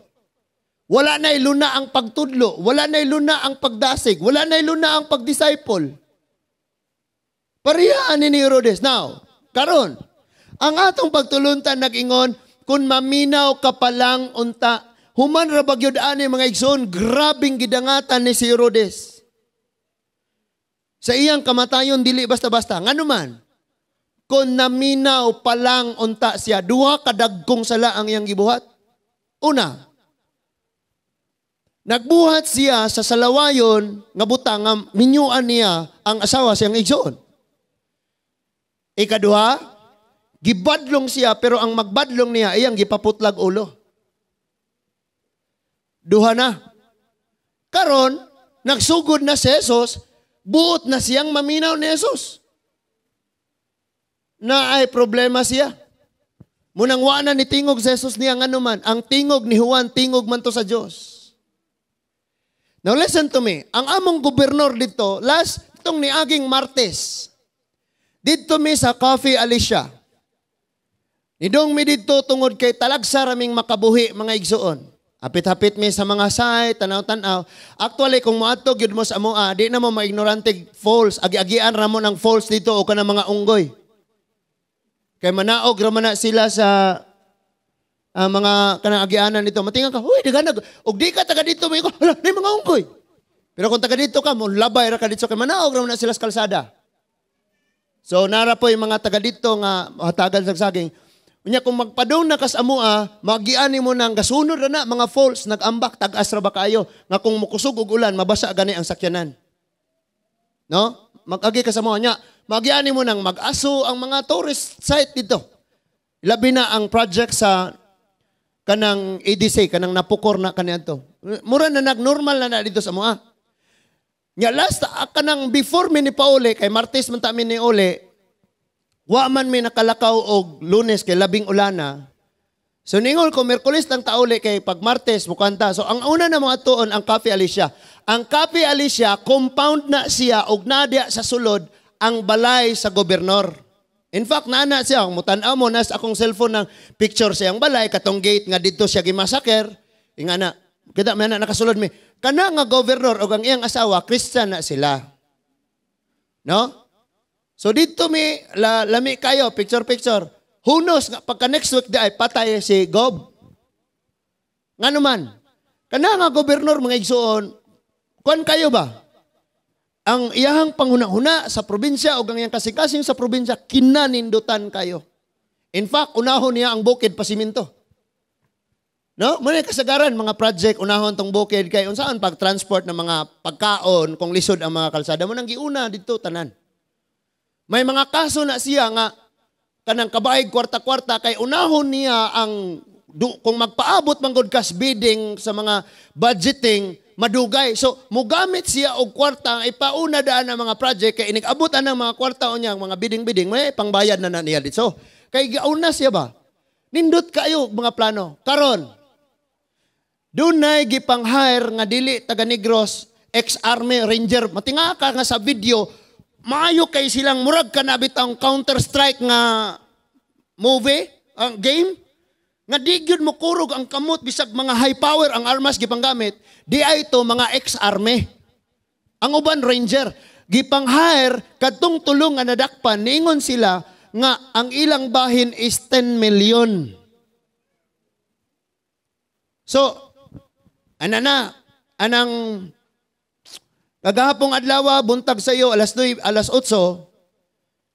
Wala na iluna ang pagtudlo, wala na iluna ang pagdasig, wala na iluna ang pagdisciple. Parehaan ni Herodes. Now, karon, ang atong pagtuluntan nag-ingon, kung maminaw ka palang unta, human ra ba gyud ani mga igsoon, grabing gidangatan ni si Herodes. Sa iyang kamatayon dili basta-basta. Ngano man? Kung naminaw palang unta siya, duha kadagkong sala ang iyang gibuhat. Una, Nagbuhat siya sa salawayon nga butang nga minyuan niya ang asawa siyang igsoon. Ikaduha, gibadlong siya pero ang magbadlong niya iyang gipaputlag ulo. Duha na. Karon, nagsugod na si Jesus, buot na siyang maminaw ni Jesus. Na ay problema siya. Munang wa na ni tingog si Jesus niya ngano man. Ang tingog ni Juan, tingog man to sa Dios. Now listen to me. Ang among gobernador dito, last itong niaging Martes, dito mi sa Coffee Alicia. Nidong mi dito tungod kay talagsa raming makabuhi, mga igsuon. Hapit-hapit mi sa mga site, tanaw-tanaw. Actually, kung moadto gyud mo sa amoa, di na mo maignorante falls. Agi-agian ra mo ng falls dito o kanang mga unggoy. Kay manaog ra man na sila sa mga kanang agianan nito. Matinga ka, "Uy, daghan." Og di ka taga dito, may hala, may mga unggoy. Pero kung taga dito ka, mo labay ra ka dito kay manaog ra man na sila sa kalsada. So nara po yung mga taga dito nga hatagan sa saging. Unya kung magpadong na kas amoa, magian mo nang gasunod ra na mga falls, nag-ambak, tag-as ra ba kayo nga kung mukusog og ulan, mabasa gani ang sakyanan. No? Mag-agi ka sa mga nya, magian mo nang mag-aso ang mga tourist site dito. Labi na ang project sa kanang EDC, kanang napukor na kaniadto. Mura na nag-normal na na dito sa amoa. Nya last kanang before mi ni pauli kay Martes man ta mi ni uli, wa man mi nakalakaw og Lunes kay labing ulana. So ningon ko Miyerkules lang tauli kay pag Martes mukanta. So ang una na mga tuon ang Cafe Alicia. Ang Cafe Alicia, compound na siya og nadya sa sulod ang balay sa gobernador. In fact, naana siya, kung mutan-aw mo, nas akong cellphone ng picture siyang balay, katong gate nga dito siya gimasaker. Inga na, kita may na nakasulod mi. Kana nga governor og ang iyang asawa, Christian na sila. No? So dito mi, lami kayo, picture picture. Hunos nga pagka next week di ay patay si Gob. Ngano man? Kana nga gobernador, mga igsuon, kuan kayo ba? Ang iyahang panghuna-huna sa probinsya o ang iyang kasing-kasing sa probinsya, kinanindutan kayo. In fact, unahon niya ang bukid pasiminto. No? Muna kasagaran mga project unahon tong bukid kay unsaan pag-transport ng mga pagkaon kung lisod ang mga kalsada mo nang giuna dito tanan. May mga kaso na siya nga kanang kabaig kwarta-kwarta kay unahon niya ang kung magpaabot man gud kas bidding sa mga budgeting madugay. So mugamit siya og kwarta ang ipauna daan ang mga project kay inig-abot ang mga kwarta unya ang mga bidding-bidding may pangbayad na na niya dito. Kay giuna siya ba? Nindot kayo mga plano. Karon, dunay gipang-hire nga dili taga Negros, ex-army ranger. Matinga ka nga sa video, maayo kay silang murag ka na bitang Counter Strike nga movie, ang game. Nga di gyud mo kurog ang kamot bisag mga high power ang armas gipanggamit, di ay to mga ex-army. Ang uban ranger, gipang-hire kadtong tulong nga nadakpan, niingon sila nga ang ilang bahin is 10 million. So, ana na, anang kagahapong adlaw, buntag sa iyo, alas 9, alas 8,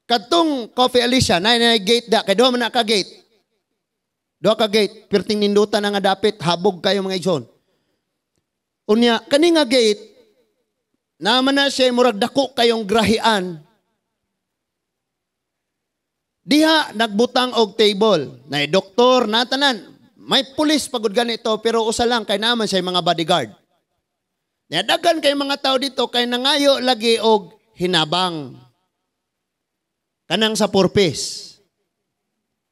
kadtong Coffee Alicia, na na gate da, kay duha man na ka gate. Duha ka gate, perting nindutan na nga dapit, habog kayo, mga igsoon. Unya, kani nga gate, naman na siya murag dako kayong grahian. Diha nagbutang og table. Na doktor, natanan. May pulis pagod ganito, pero usa lang kay naman siya mga bodyguard. Nya daghan kay mga tao dito kay nangayo lagi og hinabang. Kanang sa purpose.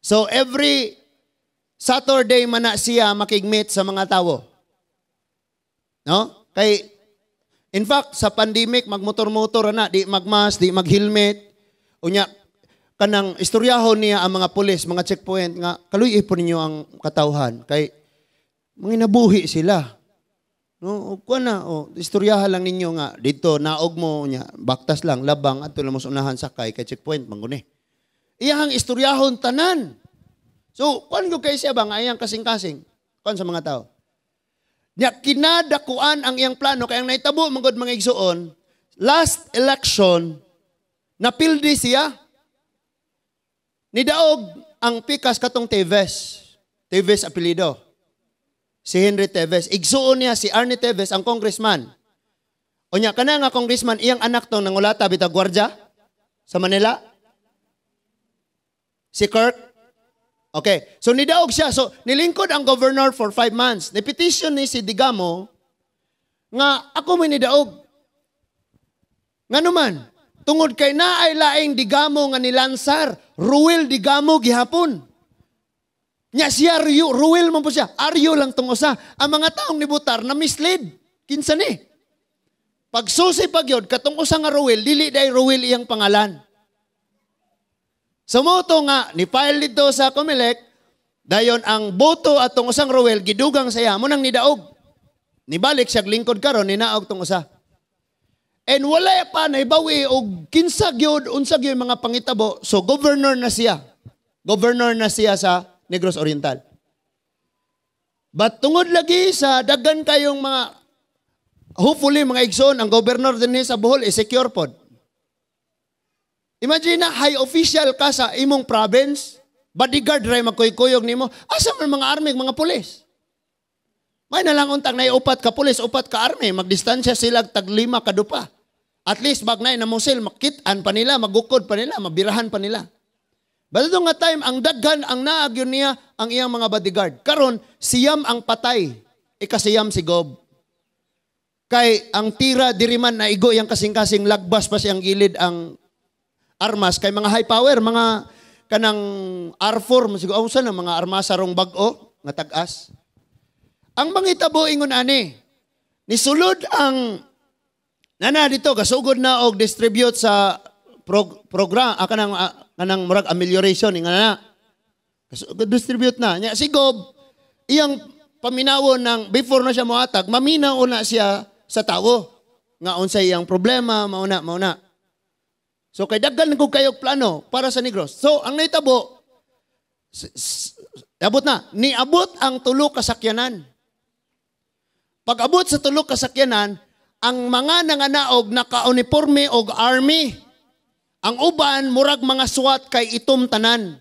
So every Saturday man na siya makig-meet sa mga tao. No? Kay in fact sa pandemic magmotor-motor na, di magmask, di mag-helmet. Unya kanang istoryahon niya ang mga pulis, mga checkpoint nga kaluy po ninyo ang katawhan kay mga nabuhi sila. No, kuan na, oh, istoryahan lang ninyo nga dito naog mo nya, baktas lang labang adto lang mo sa unahan sakay kay checkpoint mangguni. Iyahang istoryahon tanan. So, kuan ko kay siya ba nga iyang kasing-kasing kuan sa mga tao. Nya kinadakuan ang iyang plano kay ang nahitabo man gud, mga igsuon, last election napildi siya. Nidaog ang pikas katong Teves. Teves apelyido. Si Henry Teves. Igsuon niya si Arnie Teves, ang congressman. Unya kana nga congressman, iyang anak tong nangulata bitag gwardya sa Manila. Si Kirk. Okay. So nidaog siya. So nilingkod ang governor for 5 months. Ni-petition ni si Degamo nga ako may nidaog. Nga naman, tungod kay naay laing Degamo nga nilansar, Ruel Degamo gihapon. Nya siya, Ruel man po siya. Aryo lang tong usa. Ang mga taong nibutar na mislead. Kinsa ni? Pagsusi pagyod, katong usa nga Ruel, dili day Ruel iyang pangalan. So mo to nga, ni file dito sa Comelec, dayon ang boto atong usang Ruel, gidugang saya, mo nang nidaog. Nibalik siya lingkod karon, ninaog tong usa. And wala pa naibawi og kinsa gyud, unsa gyud mga pangitabo. So governor na siya. Governor na siya sa Negros Oriental. But tungod lagi sa daghan kayong mga, hopefully, mga igsoon, ang governor din sa Bohol is secure pod. Imagine na high official ka sa imong province, bodyguard ray magkuy-kuyog nimo. Asa man mga army, mga pulis? May na lang untang nay upat ka pulis, upat ka army, magdistansya sila tag lima ka dupa. At least bag nay namusil, makit-an pa nila, magukod pa nila, mabirahan pa nila. But nga time, ang daghan, ang naag yun niya, ang iyang mga bodyguard. Karon, siyam ang patay. Ikasiyam si Gob. Kay ang tira diri man na igo yang kasing-kasing, lagbas pa siyang gilid ang armas kay mga high power, mga kanang R4 siguro unsa na mga armas sarong bag-o nga tag-as. Ang mangitabo ingon ani. Nisulod ang nana dito, gasugod na og distribute sa program kanang murag amelioration nga na. Gasugod distribute na. Nya si Gob, iyang paminawon ng before na siya moatag, maminaw na siya sa tawo nga unsay iyang problema, mauna mauna. So kay daghan ko kayo plano para sa Negros. So ang nahitabo, abot na, niabot ang tulo ka sakyanan. Pag abot sa tulo ka sakyanan, ang mga nanganaog naka-uniforme og army. Ang uban murag mga SWAT kay itom tanan.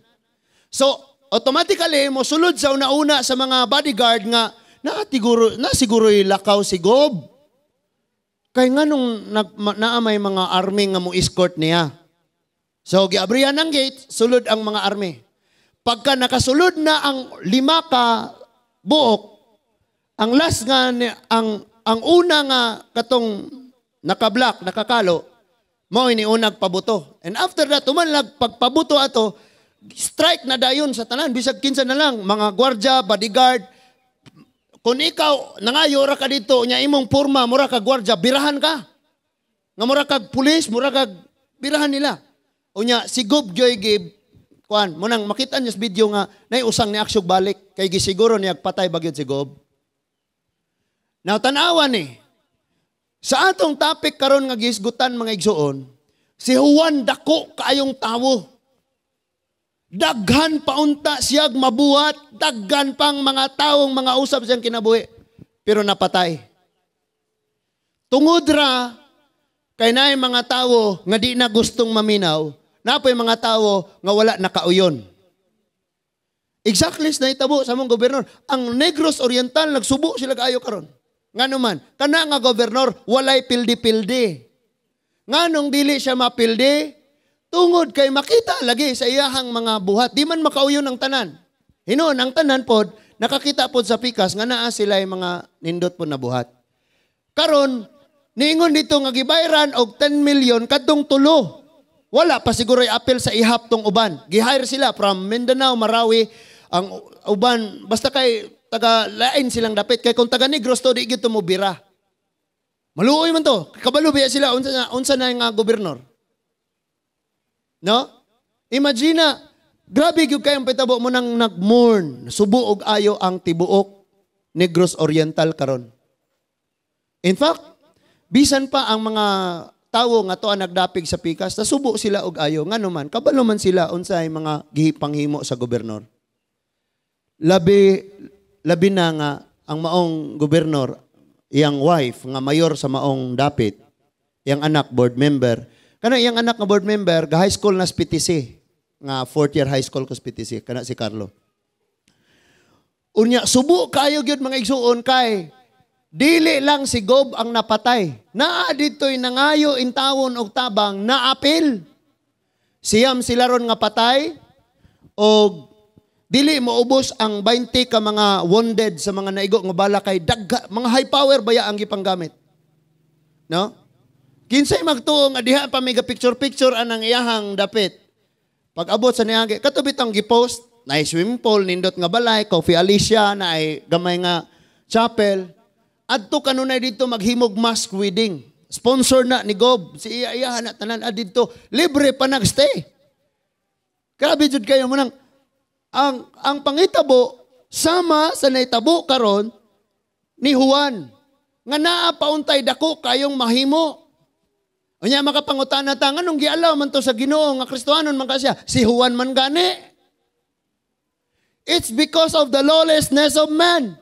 So automatically mosulod sa una-una sa mga bodyguard nga na siguro lakaw si Gob. Kay nganong naa may mga army nga mo escort niya. So giabrihan ang gate, sulod ang mga army. Pagka nakasulod na ang lima ka buok, ang last nga ang una nga katong naka-black, nakakalo, mao ini unag pabuto. And after that, tumanlag pagpabuto ato, strike na dayon sa tanan bisag kinsa na lang, mga gwardya, bodyguard. Kung ikaw nangayo ra ka dito nya imong porma mura ka gwardya, birahan ka. Nga mura kag pulis, mura kag birahan nila. Unya si Gob gyoy gib kuan mo nang makita niya sa video nga nay usang ni aksyog balik kay gisiguro niya patay bagyod si Gob. Now tan-awa ni sa atong topic karon nga gihisgutan, mga igsuon, si Juan dako kaayong tawo. Daghan paunta siyag mabuhat, daghan pang mga taong mga usap siyang kinabuhi, pero napatay. Tungod ra kay naay mga tawo nga di na gustong maminaw, napoy mga tawo nga wala nakauyon. Exactly na itabo sa among gobernador. Ang Negros Oriental nagsubo sila kaayo karon. Ngano man, kana nga gobernador walay pildi-pildi. Nganong dili siya mapildi? Tungod kay makita lagi sa iyahang mga buhat. Di man makauyon ang tanan. Hinuon ang tanan pod, nakakita pod sa pikas nga naa sila mga nindot pod na buhat. Karon, niingon dito nga gibayran og 10 million kadtong tulo. Wala pa siguro apel sa ihap tong uban. Gi-hire sila from Mindanao, Marawi, ang uban basta kay taga lain silang dapit kay kung taga Negros to, di gyud to mo bira. Maluoy man to. Kabalo biya sila unsa na nga gobernador. No? Imagine na, grabe gyud kayong pitabo mo nang nag-mourn. Subo og ayo ang tibuok Negros Oriental karon. In fact, bisan pa ang mga tawo nga to ang nagdapig sa pikas, nasubo sila og ayo. Ngano man, kabalo man sila unsay mga gipanghimo sa gobernador. Labi labi na nga ang maong gobernador, iyang wife nga mayor sa maong dapit, iyang anak board member. Kana iyang anak nga board member, ga high school na sa PTC, nga fourth year high school ko sa PTC, kana si Carlo. Unya subo kayo gyud, mga igsuon, kay dili lang si Gob ang napatay. Naa dito'y nangayo intawon og tabang, naapil. Siyam sila ron nga patay og dili maubos ang 20 ka mga wounded sa mga naigo nga bala kay dagga, mga high power baya ang gipanggamit. No? Kinsay magtuo nga diha pa may picture-picture anang iyahang dapit? Pag abot sa niagi, kato bitong gipost, na swimming pool, nindot nga balay, Coffee Alicia, na ay gamay nga chapel. Adto kanunay dito maghimog mass wedding. Sponsor na ni Gob, si iya iya na tanan didto, libre pa nagstay. Grabe jud kayo mo nang ang pangitabo sama sa naitabo karon ni Juan nga naa pauntay dako kayong mahimo. Unya makapangutana ta, nganong gialaw man to sa Ginoo nga Kristohanon man ka siya, si Juan man gani? It's because of the lawlessness of man.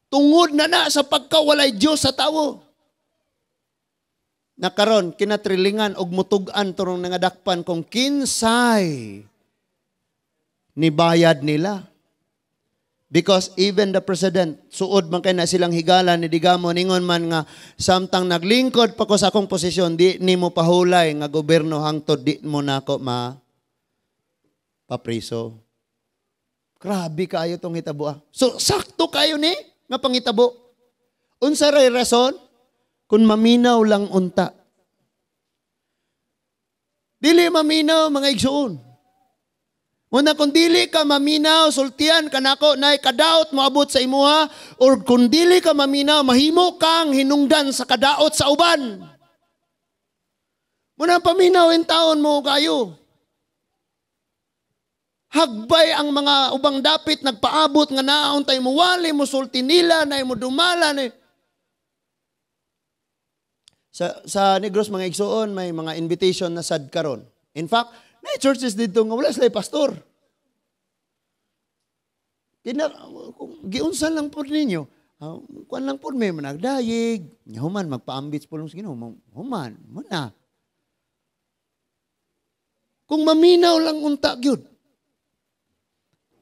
Tungod na na sa pagkawalay Dios sa tawo. Nakaron kinatrilingan og mutug-an turong nangadakpan kung kinsay ni bayad nila. Because even the president, suod man kay na silang higala ni Digamo, ningon man nga samtang naglingkod pa ko sa akong posisyon, di nimo pahulay nga gobyerno hangtod di mo nako ma papriso. Grabe kaayo tong hitabo ah. So sakto kayo ni nga pangitabo. Unsa ray rason? Kung maminaw lang unta. Dili maminaw, mga igsuon. Muna kung dili ka maminaw, sultian kanako nay kadaot moabot sa imuha, or kung dili ka maminaw, mahimo kang hinungdan sa kadaot sa uban. Muna paminaw in taon mo kayo. Hagbay ang mga ubang dapit nagpaabot nga naon tay mo wali mo sulti nila na mo dumala na. Sa Negros, mga igsuon, may mga invitation na sad karon. In fact, na churches dito nga wala sila pastor. Kina, kung giunsa lang po ninyo, kuan lang po may managdayig, human magpaambit po lang sa Ginoo, human, muna. Kung maminaw lang unta gyud.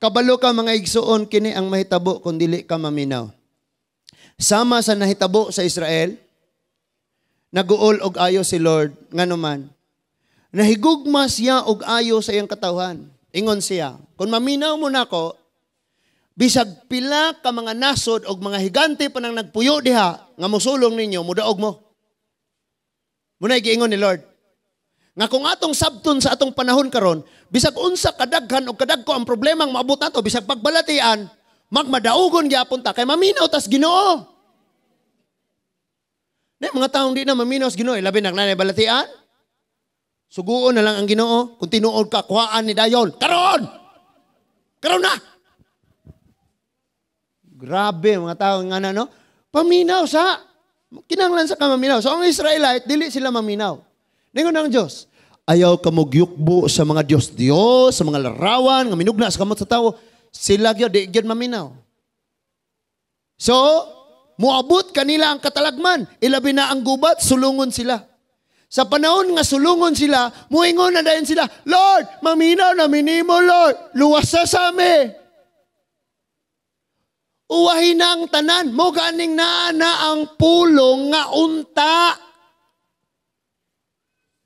Kabalo ka, mga igsuon, kini ang mahitabo kung dili ka maminaw. Sama sa nahitabo sa Israel, naguol og ayo si Lord nganuman nahigugma siya og ayo sa iyang katawhan. Ingon siya, "Kung maminaw mo nako, bisag pila ka mga nasod og mga higante pa nang nagpuyo diha nga mosulong ninyo, mudaog mo." Muna giingon ni Lord. Nga kung atong sabton sa atong panahon karon, bisag unsa kadaghan og kadagko ang problemang maabot nato, bisag pagbalatian, magmadaugon gyapon ta kay maminaw tas Ginoo. Di mga taong di na maminaw sa Ginoo, labi na nanay balatian. Suguon na lang ang Ginoo. Kung tinuod ka, kuhaan ni dayon. Karon! Karon na! Grabe, mga tao nga na, no? Paminaw sa. Kinanglan sa ka maminaw. So, ang Israelite, dili sila maminaw. Ningon ang Diyos, "Ayaw ka mogyukbo sa mga Diyos-Diyos, sa mga larawan, nga minugna sa kamot sa tao." Sila gyud, di gyud maminaw. So, muabot kanila ang katalagman. Ilabi na ang gubat, sulungon sila. Sa panahon nga sulungon sila, muingon na dayon sila, "Lord, maminaw na minimo, Lord. Luwas sa sami." Uwahin na ang tanan. Mo ganing naa na ang pulong nga unta.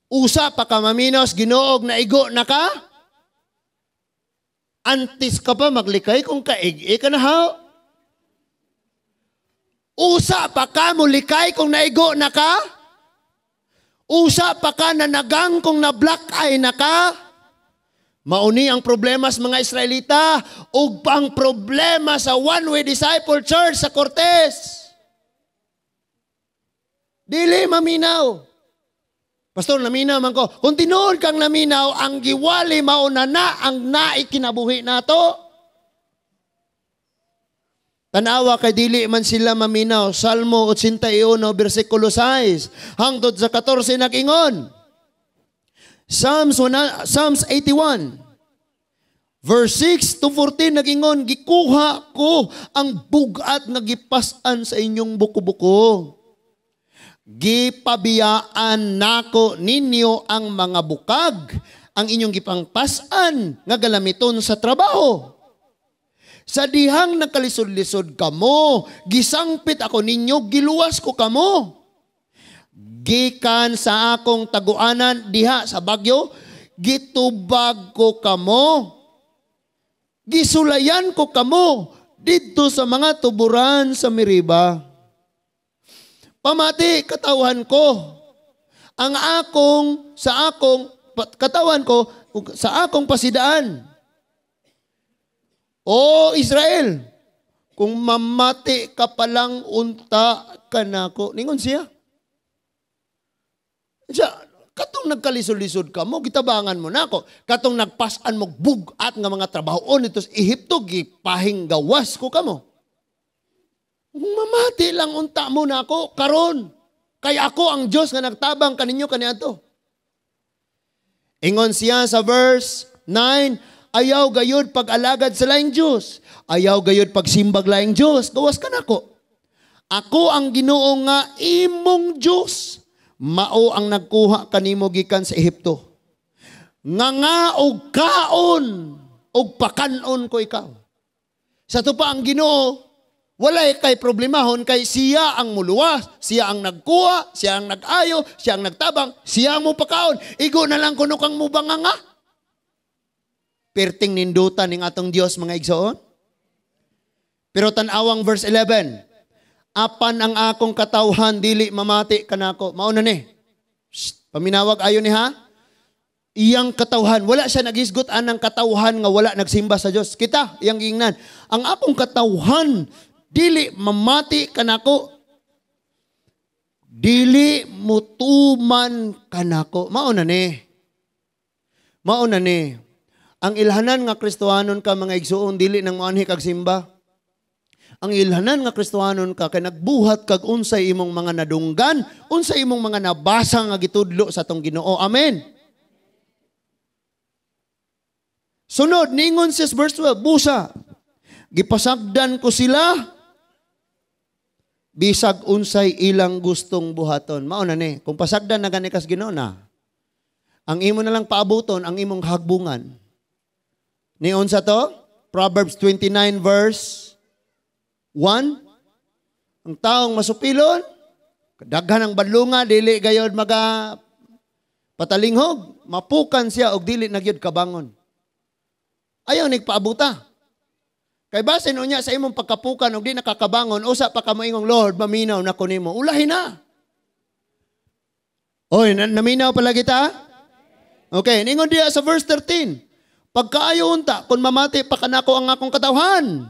Usa pa ka maminos, Ginoog naigo na ka. Antes ka pa maglikay kung kaig ka na haw. Usa pa ka mulikay kung naigo na ka. Usa pa ka nanagang kung na black eye na ka. Mauni ang problema sa mga Israelita ug ang problema sa One Way Disciple Church sa Cortes. Dili maminaw. "Pastor, naminaw man ko." Kung tinuod kang naminaw, ang giwali mao na na ang naikinabuhi nato. Tanawa kay dili man sila maminaw. Salmo 81, versikulo 6 hangtod sa 14 nag-ingon. Psalms 81 verse 6 to 14 nag-ingon, "Gikuha ko ang bugat nga gipas-an sa inyong buko-buko. Gipabiyaan nako ninyo ang mga bukag, ang inyong gipangpas-an nga galamiton sa trabaho. Sa dihang nagkalisod-lisod kamo, gisangpit ako ninyo, giluwas ko kamo. Gikan sa akong taguanan diha sa bagyo, gitubag ko kamo. Gisulayan ko kamo didto sa mga tuburan sa Meriba. Pamati katawhan ko. Ang akong sa akong katawan ko sa akong pasidaan. O Israel, kung mamati ka palang unta kanako. Ningon siya. Siya, katong nagkalisod-lisod ka mo, gitabangan mo nako. Katong nagpasan mo bugat nga mga trabaho nito sa Ehipto, gipahing gawas ko kamo. Kung mamati lang unta mo nako karon. Kay ako ang Dios nga nagtabang kaninyo kaniadto. Ingon siya sa verse 9, ayaw gayud pag-alagad sa laing Dios. Ayaw gayud pagsimbag laing Dios. Gawas ka nako. Ako ang Ginoo nga imong Dios. Mao ang nagkuha kanimo gikan sa Ehipto. Nga nga og kaon og pakanon ko ikaw. Sa to pa ang Ginoo, walay kay problemahon kay siya ang muluwas, siya ang nagkuha, siya ang nag-ayo, siya ang nagtabang, siya ang mupakaon. Igo na lang kuno kang mubanganga. Perting nindutan ning atong Dios, mga igsoon. Pero tan-awang verse 11. Apan ang akong katawhan dili mamati kanako. Mao na ni. Shh, paminawag ayo ni ha. Iyang katawhan, wala siya nagisgot anang katawhan nga wala nagsimba sa Dios. Kita iyang giingnan. Ang akong katawhan dili mamati kanako. Dili mutuman kanako. Mao na ni. Mao na ni. Ang ilhanan nga Kristohanon ka, mga igsuon, dili nang moanhi kag simba. Ang ilhanan nga Kristohanon ka kay nagbuhat kag unsay imong mga nadunggan, unsay imong mga nabasa nga gitudlo sa atong Ginoo. Amen. Sunod ningon sa verse 12, busa gipasagdan ko sila bisag unsay ilang gustong buhaton. Mao na ni, kung pasagdan na gani kas Ginoo na, ang imo na lang paabuton ang imong hagbungan. Nion sa to, Proverbs 29 verse 1, ang taong masupilon, daghan ang badlunga, dili gayod maga patalinghog, mapukan siya og dili na gyud kabangon. Ayaw nagpaabuta. Kay basin unya sa imong pagkapukan og di nakakabangon, usa pa ka moingong, Lord, maminaw na ko nimo. Ulahin na. Oy, naminaw pala kita? Okay, ningon diya sa verse 13. Pagkaayo unta, kung mamati pa kanako ang akong katawhan.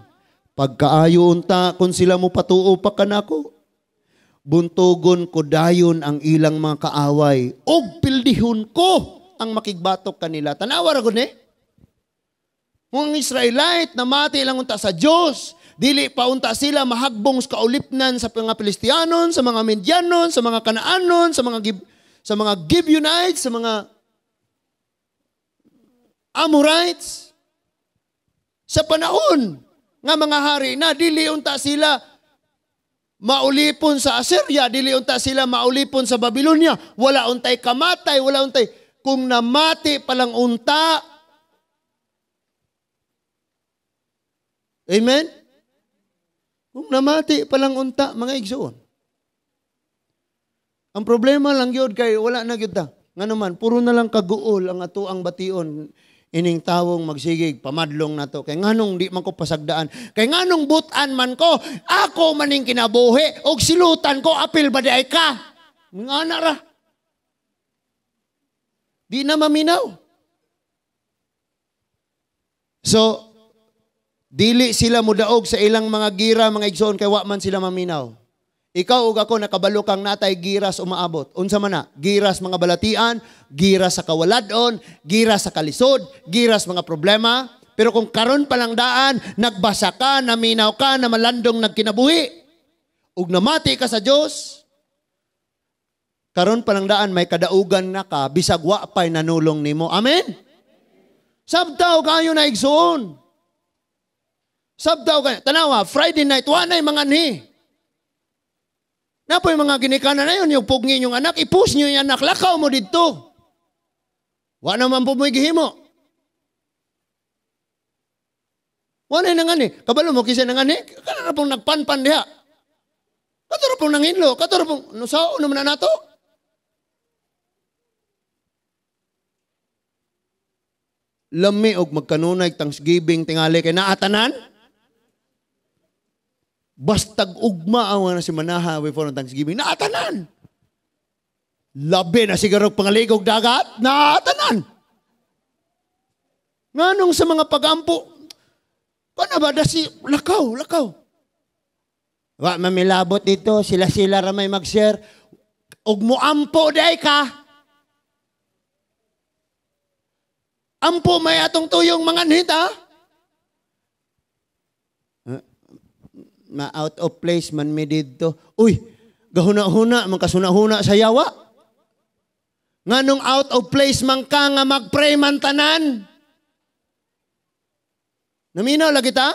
Pagkaayo unta, kung sila mo patuo pa kanako. Buntugon ko dayon ang ilang mga kaaway. Og pildihon ko ang makigbatok kanila. Tanawa ra gud ni. Kung ang Israelite namati lang unta sa Dios, dili pa unta sila mahagbong sa kaulipnan sa mga Filistianon, sa mga Midianon, sa mga Kanaanon, sa mga Gibeonites, sa mga Amorites. Sa panahon nga mga hari na dili unta sila maulipon sa Assyria, dili unta sila maulipon sa Babylonia, wala untay kamatay, wala untay kung namati palang unta. Amen? Kung namati palang unta, mga igsoon. Ang problema lang yun kay wala na gyud ta. Ngano man, puro na lang kaguol ang atoang bation ining tawong magsigig pamadlong nato. Kay nganong di man ko pasagdaan, kay nganong butan man ko, ako maning kinabuhi og silutan ko apil ba di ay ka? Ngana ra. Di na maminaw. So dili sila mudaog sa ilang mga gira, mga igsoon, kay wa man sila maminaw. Ikaw ug ako nakabalo kang natay giras umaabot. Unsa man na? Giras mga balatian, giras sa kawaladon, giras sa kalisod, giras mga problema. Pero kung karon pa lang daan, nagbasa ka, naminaw ka, namalandong nagkinabuhi, ug namati ka sa Dios, karon pa lang daan may kadaugan na ka, bisag wa pa'y nanulong nimo. Amen? Sabtaw kayo na igsoon. Sabtaw kayo. Tanawa, Friday night, wa na'y mga anhi. Napoy mga ginikanan na yun, yung pugngin yung anak, ipus nyo yung anak, lakaw mo dito. Wa naman po mo'y gihimo. Wala na nga ni. Kabalo mo kinsa na nga ni. Kana pong nagpanpan diha. Kato ra pong nanginlo. Kato ra pong, no, sao naman na nato? Lami og magkanunay Thanksgiving tingali kay naatanan. Bastag ugma ang na si Manaha before ang Thanksgiving. Naatanan. Labi na siguro pangaligog dagat. Naatanan. Nganong sa mga pagampo, kana ba da si lakaw, lakaw. Wa mamilabot dito, sila-sila ra may mag-share. Og muampo day ka. Ampo may atong tuyong mga nita. Ma out of place man mi didto. Uy, gahuna-huna, mangkasuna-huna sa yawa. Nganong out of place man ka nga mag-pray man tanan. Naminaw lagi ta?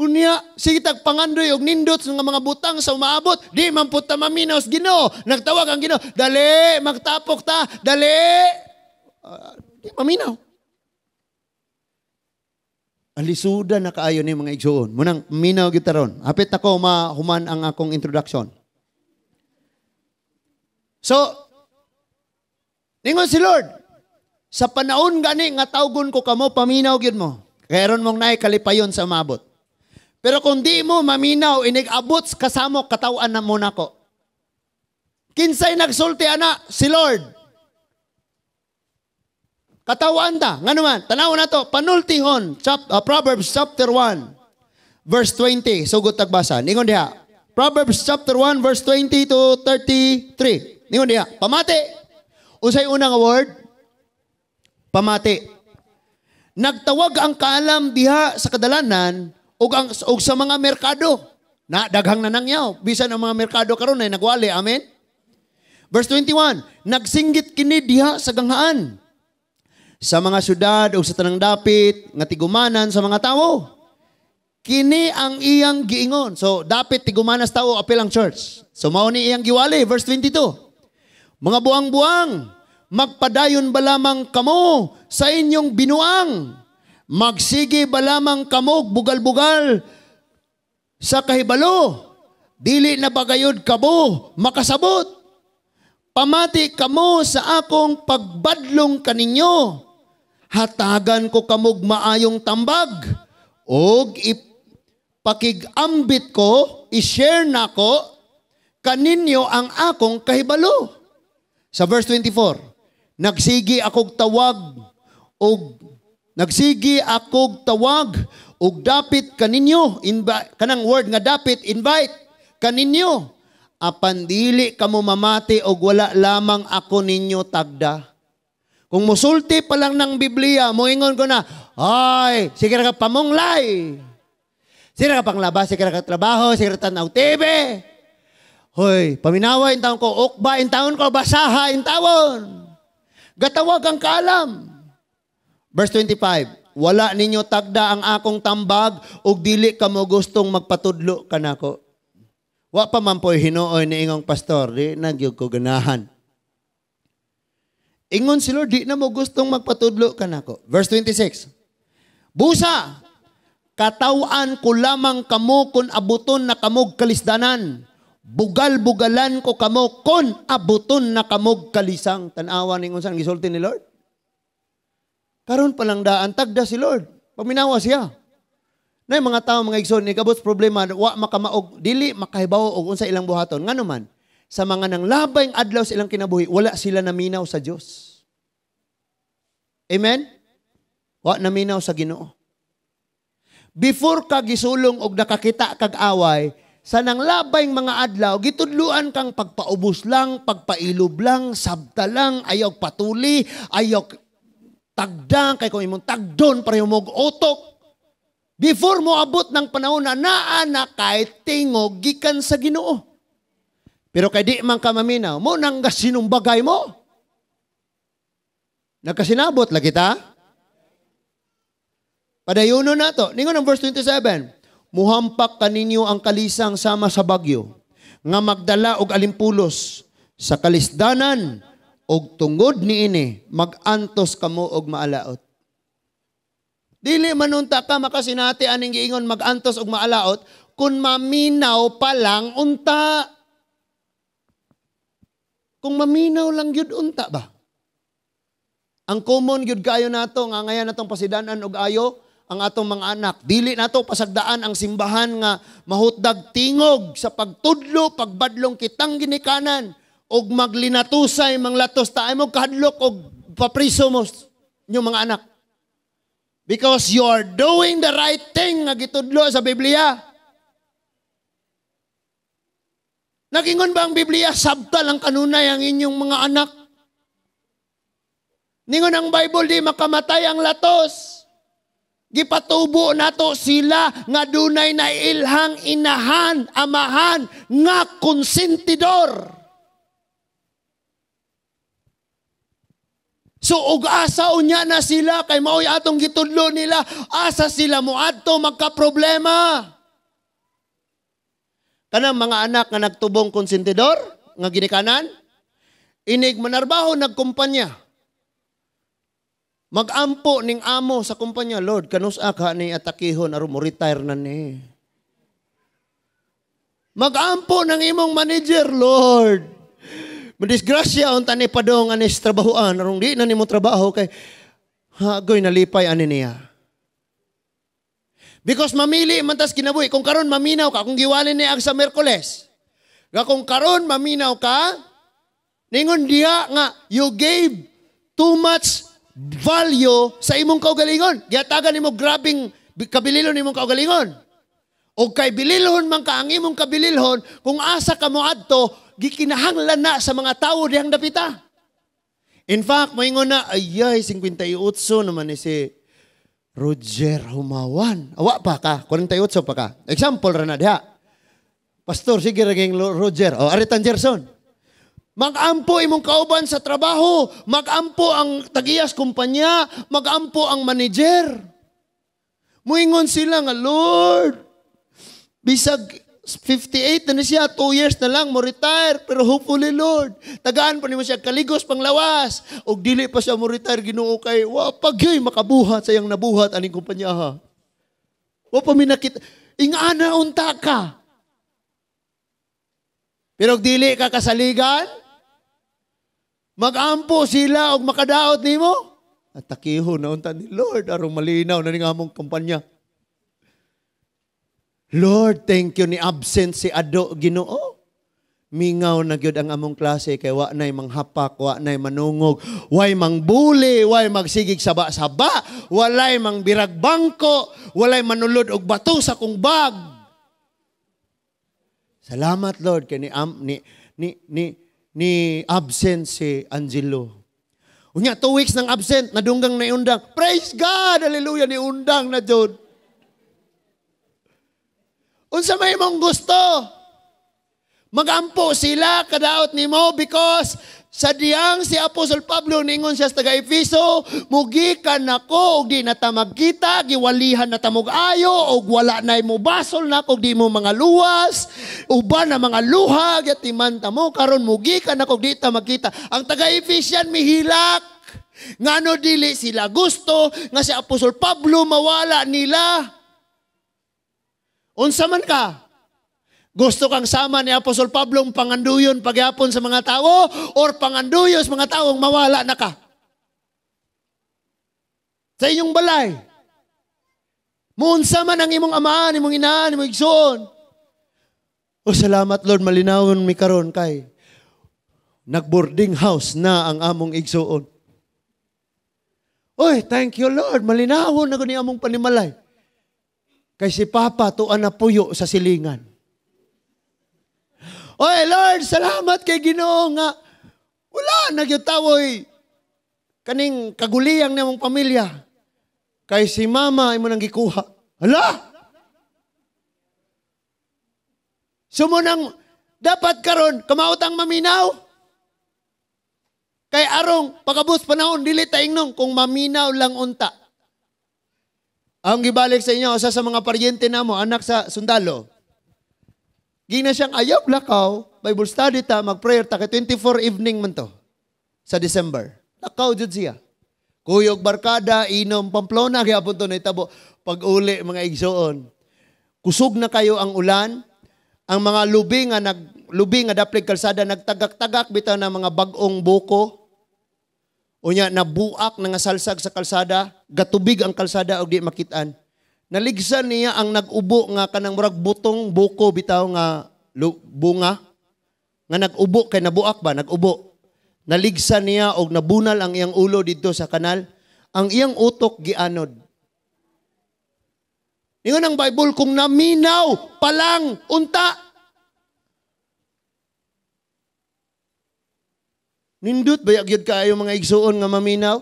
Unya, sige tag pangandoy og nindot sa mga butang sa umaabot. Di man pud ta maminaw sa Ginoo. Nagtawag ang Ginoo, dali, magtapok ta, dali. Di maminaw. Alisuda na kaayo ni mga igsoon. Munang minaw gyud ron. Hapit ako mahuman ang akong introduction. So, ningon si Lord, sa panahon gani nga tawgon ko kamo, paminaw gyud mo. Kay aron mong naay kalipayon sa umabot. Pero kung di mo maminaw, inig-abot kasamo katawan na mo nako. Kinsay nagsulti ana? Si Lord. Katawan ta. Ngano man, tanaw na to, panultihon, Proverbs chapter 1, verse 20. Sugot tagbasa. Ningon diha. Proverbs chapter 1, verse 20 to 33. Ningon diha. Pamati. Unsay unang word? Pamati. Nagtawag ang kaalam diha sa kadalanan og sa mga merkado. Na daghang nanangyaw bisan ang mga merkado karon ay nagwali. Amen. Verse 21, nagsinggit kini diha sa ganghaan, sa mga syudad o sa tanang dapit nga tigumanan sa mga tawo. Kini ang iyang giingon. So dapit tigumanan sa tawo apil ang church. So mao ni iyang giwali. Verse 22, mga buang-buang, magpadayon ba lamang kamo sa inyong binuang? Magsige ba lamang kamo bugal-bugal sa kahibalo? Dili na ba gayud kamo makasabot? Pamati kamo sa akong pagbadlong kaninyo. Hatagan ko kamog maayong tambag. Og ipakigambit ko, i-share nako kaninyo ang akong kahibalo. Sa verse 24, nagsigi akog tawag og dapit kaninyo, kanang word nga dapit, invite kaninyo, apan dili kamo mamati og wala lamang ako ninyo tagda. Kung musulti pa lang ng Biblia, moingon ko na, ay, sige ra ka pamunglay, sige ra ka panglaba, sige ra ka trabaho, sige ra tanaw TV. Hoy, paminawa in taon ko, ukba in taon ko, basaha in taon. Gatawag ang kaalam. Verse 25, wala ninyo tagda ang akong tambag ug dili kamo gustong magpatudlo kanako. Wa pa man po'y hinuoy ni ingong pastor, di na gyud ko ganahan. Ingon si Lord, di na mo gustong magpatudlo kanako. Verse 26, busa, katawan ko lamang kamo kun abuton na kamog kalisdanan. Bugal-bugalan ko kamo kun abuton na kamog kalisang. Tanawa ningon saan gisulti ni Lord? Karon palang daan, tagda si Lord. Paminawa siya. Nay mga tao, mga igsoon, ni kabot problema, wa makamaog, dili makahibaw og unsa ilang buhaton. Ngano man, sa mga nang labayng adlaw sa ilang kinabuhi, wala sila naminaw sa Dios. Amen? Wa naminaw sa Ginoo. Before ka gisulong og nakakita kag away, sa nang labayng mga adlaw, gitudluan kang pagpaubos lang, pagpailob lang, sabta lang, ayaw patuli, ayaw tagdang, kay kung imong tagdon, pareho mo og utok. Before mo abot ng panahon na naa na kay tingog gikan sa Ginoo. Pero kay di man ka maminaw, mo nang gasinumbagay mo. Nagkasinabot lagi ta? Padayuno na to. Ningon ang verse 27, muhampak kaninyo ang kalisang sama sa bagyo, nga magdala og alimpulos sa kalisdanan, og tungod niini magantos kamo og maalaot. Dili man unta ka makasinati aning giingon magantos og maalaot kung maminaw pa lang unta. Kung maminaw lang gyud unta ba? Ang common gyud kayo nato nga ngayon natong pasidanan og ayo ang atong mga anak. Dili nato pasagdaan ang simbahan nga mahutdag tingog sa pagtudlo, pagbadlong kitang ginikanan og maglinatusay manglatos ta ay mo kahadlok og papriso mo inyong mga anak. Because you are doing the right thing nga gitudlo sa Biblia. Nagingon ba ang Biblia, sabta lang kanunay ang inyong mga anak? Ningon ang Bible, di makamatay ang latos. Gipatubo nato sila nga dunay nailhang inahan, amahan, nga konsentidor. So og asa unya na sila kay maoy atong gitudlo nila, asa sila moadto magka-problema. Kanang mga anak nga nagtubong konsentidor nga ginikanan, inig manarbaho nagkumpanya. Magampo ning amo sa kumpanya, Lord, kanus-a ka ni atakihon aron mo retire na ni. Magampo ng imong manager, Lord. Madisgrasya unta ni padong anis trabahoan aron di na nimo trabaho kay hagoy nalipay ani niya. Because mamili man tas kinabuhi. Kung karon maminaw ka, kung giwalin ni ag sa Miyerkules. Nga kung karon maminaw ka, ningon diha nga you gave too much value sa imong kaugalingon. Gihatagan nimo grabing kabililon nimong kaugalingon. O kay bililhon man ka ang imong kabililhon, kung asa ka moadto, gikinahanglan na sa mga tawo dihang dapita. In fact, moingon na, ayay, 58 naman ni si Roger Humawan. Awa pa ka, 48 pa ka. Example ra na diha. Pastor, sige raging Roger. O, Aritan Gerson. Magampo imong kauban sa trabaho, magampo ang tagiyas kumpanya, magampo ang manager. Muingon sila nga, Lord, bisag 58 na siya, 2 years na lang mo retire, pero hopefully Lord, tagaan pa nimo siya kaligos panglawas. Og dili pa siya mo retire, Ginoo kay wa pagyoy makabuhat sa iyang nabuhat aning kumpanya ha. Wa pa minakita, ingana unta ka. Pero og dili ka kasaligan, magampo sila og makadaot nimo. At takiho na unta ni Lord aron malinaw na ning among kumpanya. Lord, thank you ni absent si Ado Ginoo. Mingaw na gyud ang among klase kay wa nay manghapak, wa nay manungog, way mangbuli, way magsigig saba-saba, walay mangbirag bangko, walay manulod og bato sa kong bag. Salamat Lord kay ni absent si Angelo. Unya 2 weeks nang absent, nadunggang na undang. Praise God, hallelujah, ni undang na jud. Unsa may imong gusto? Magampo sila kadaot nimo because sa diyang si Apostol Pablo ningon siya sa taga Efeso, mugikan nako og di na ta magkita, giwalihan na ta mog ayo og wala nay mobasol nako og di mo mga luwas, uban na mga luha gyatiman ta mo karon mugikan nako og di ta magkita. Ang taga Efesian mihilak. Ngano dili sila gusto nga si Apostol Pablo mawala nila. Unsa man ka? Gusto kang sama ni Apostol Pablo ang panganduyon pagyapon sa mga tao or panganduyon sa mga taong mawala na ka? Sa inyong balay. Muunsa man ang imong amahan, imong inahan, imong igsoon. O salamat Lord, malinawon mi karon kay nagboarding house na ang among igsoon. Oy, thank you Lord, malinawon na guni among panimalay. Kay si Papa tuan na puyo sa silingan. Oy Lord, salamat kay Ginoo nga wala na gyud tawoy kaning kaguliyang namong pamilya. Kay si Mama imo nang gikuha. Hala! Sumunang dapat karon kamautang maminaw. Kay arong pagabot panahon dili ta ingnon kung maminaw lang unta. Ang gibalik sa inyo usa sa mga paryente namo, anak sa sundalo. Gina siyang ayaw lakaw, Bible study ta, mag-prayer ta, kay 24 evening man to, sa December. Lakaw jud siya. Kuyog barkada, inom, Pamplona gyapon to nahitabo. Pag uli, mga igsoon, kusog na kayo ang ulan, ang mga lubi nga daplig kalsada nagtagak-tagak bitaw na mga bag-ong buko. Unya nabuak na nga salsag sa kalsada, gatubig ang kalsada og di makitaan. Naligsan niya ang nag-ubo nga kanang murag butong buko bitaw nga bunga nga nag-ubo kay nabuak ba, nag-ubo. Naligsan niya og nabunal ang iyang ulo didto sa kanal, ang iyang utok gianod. Ingon ang Bible, kung naminaw palang unta. Nindot ba gyud kaayo mga igsuon nga maminaw?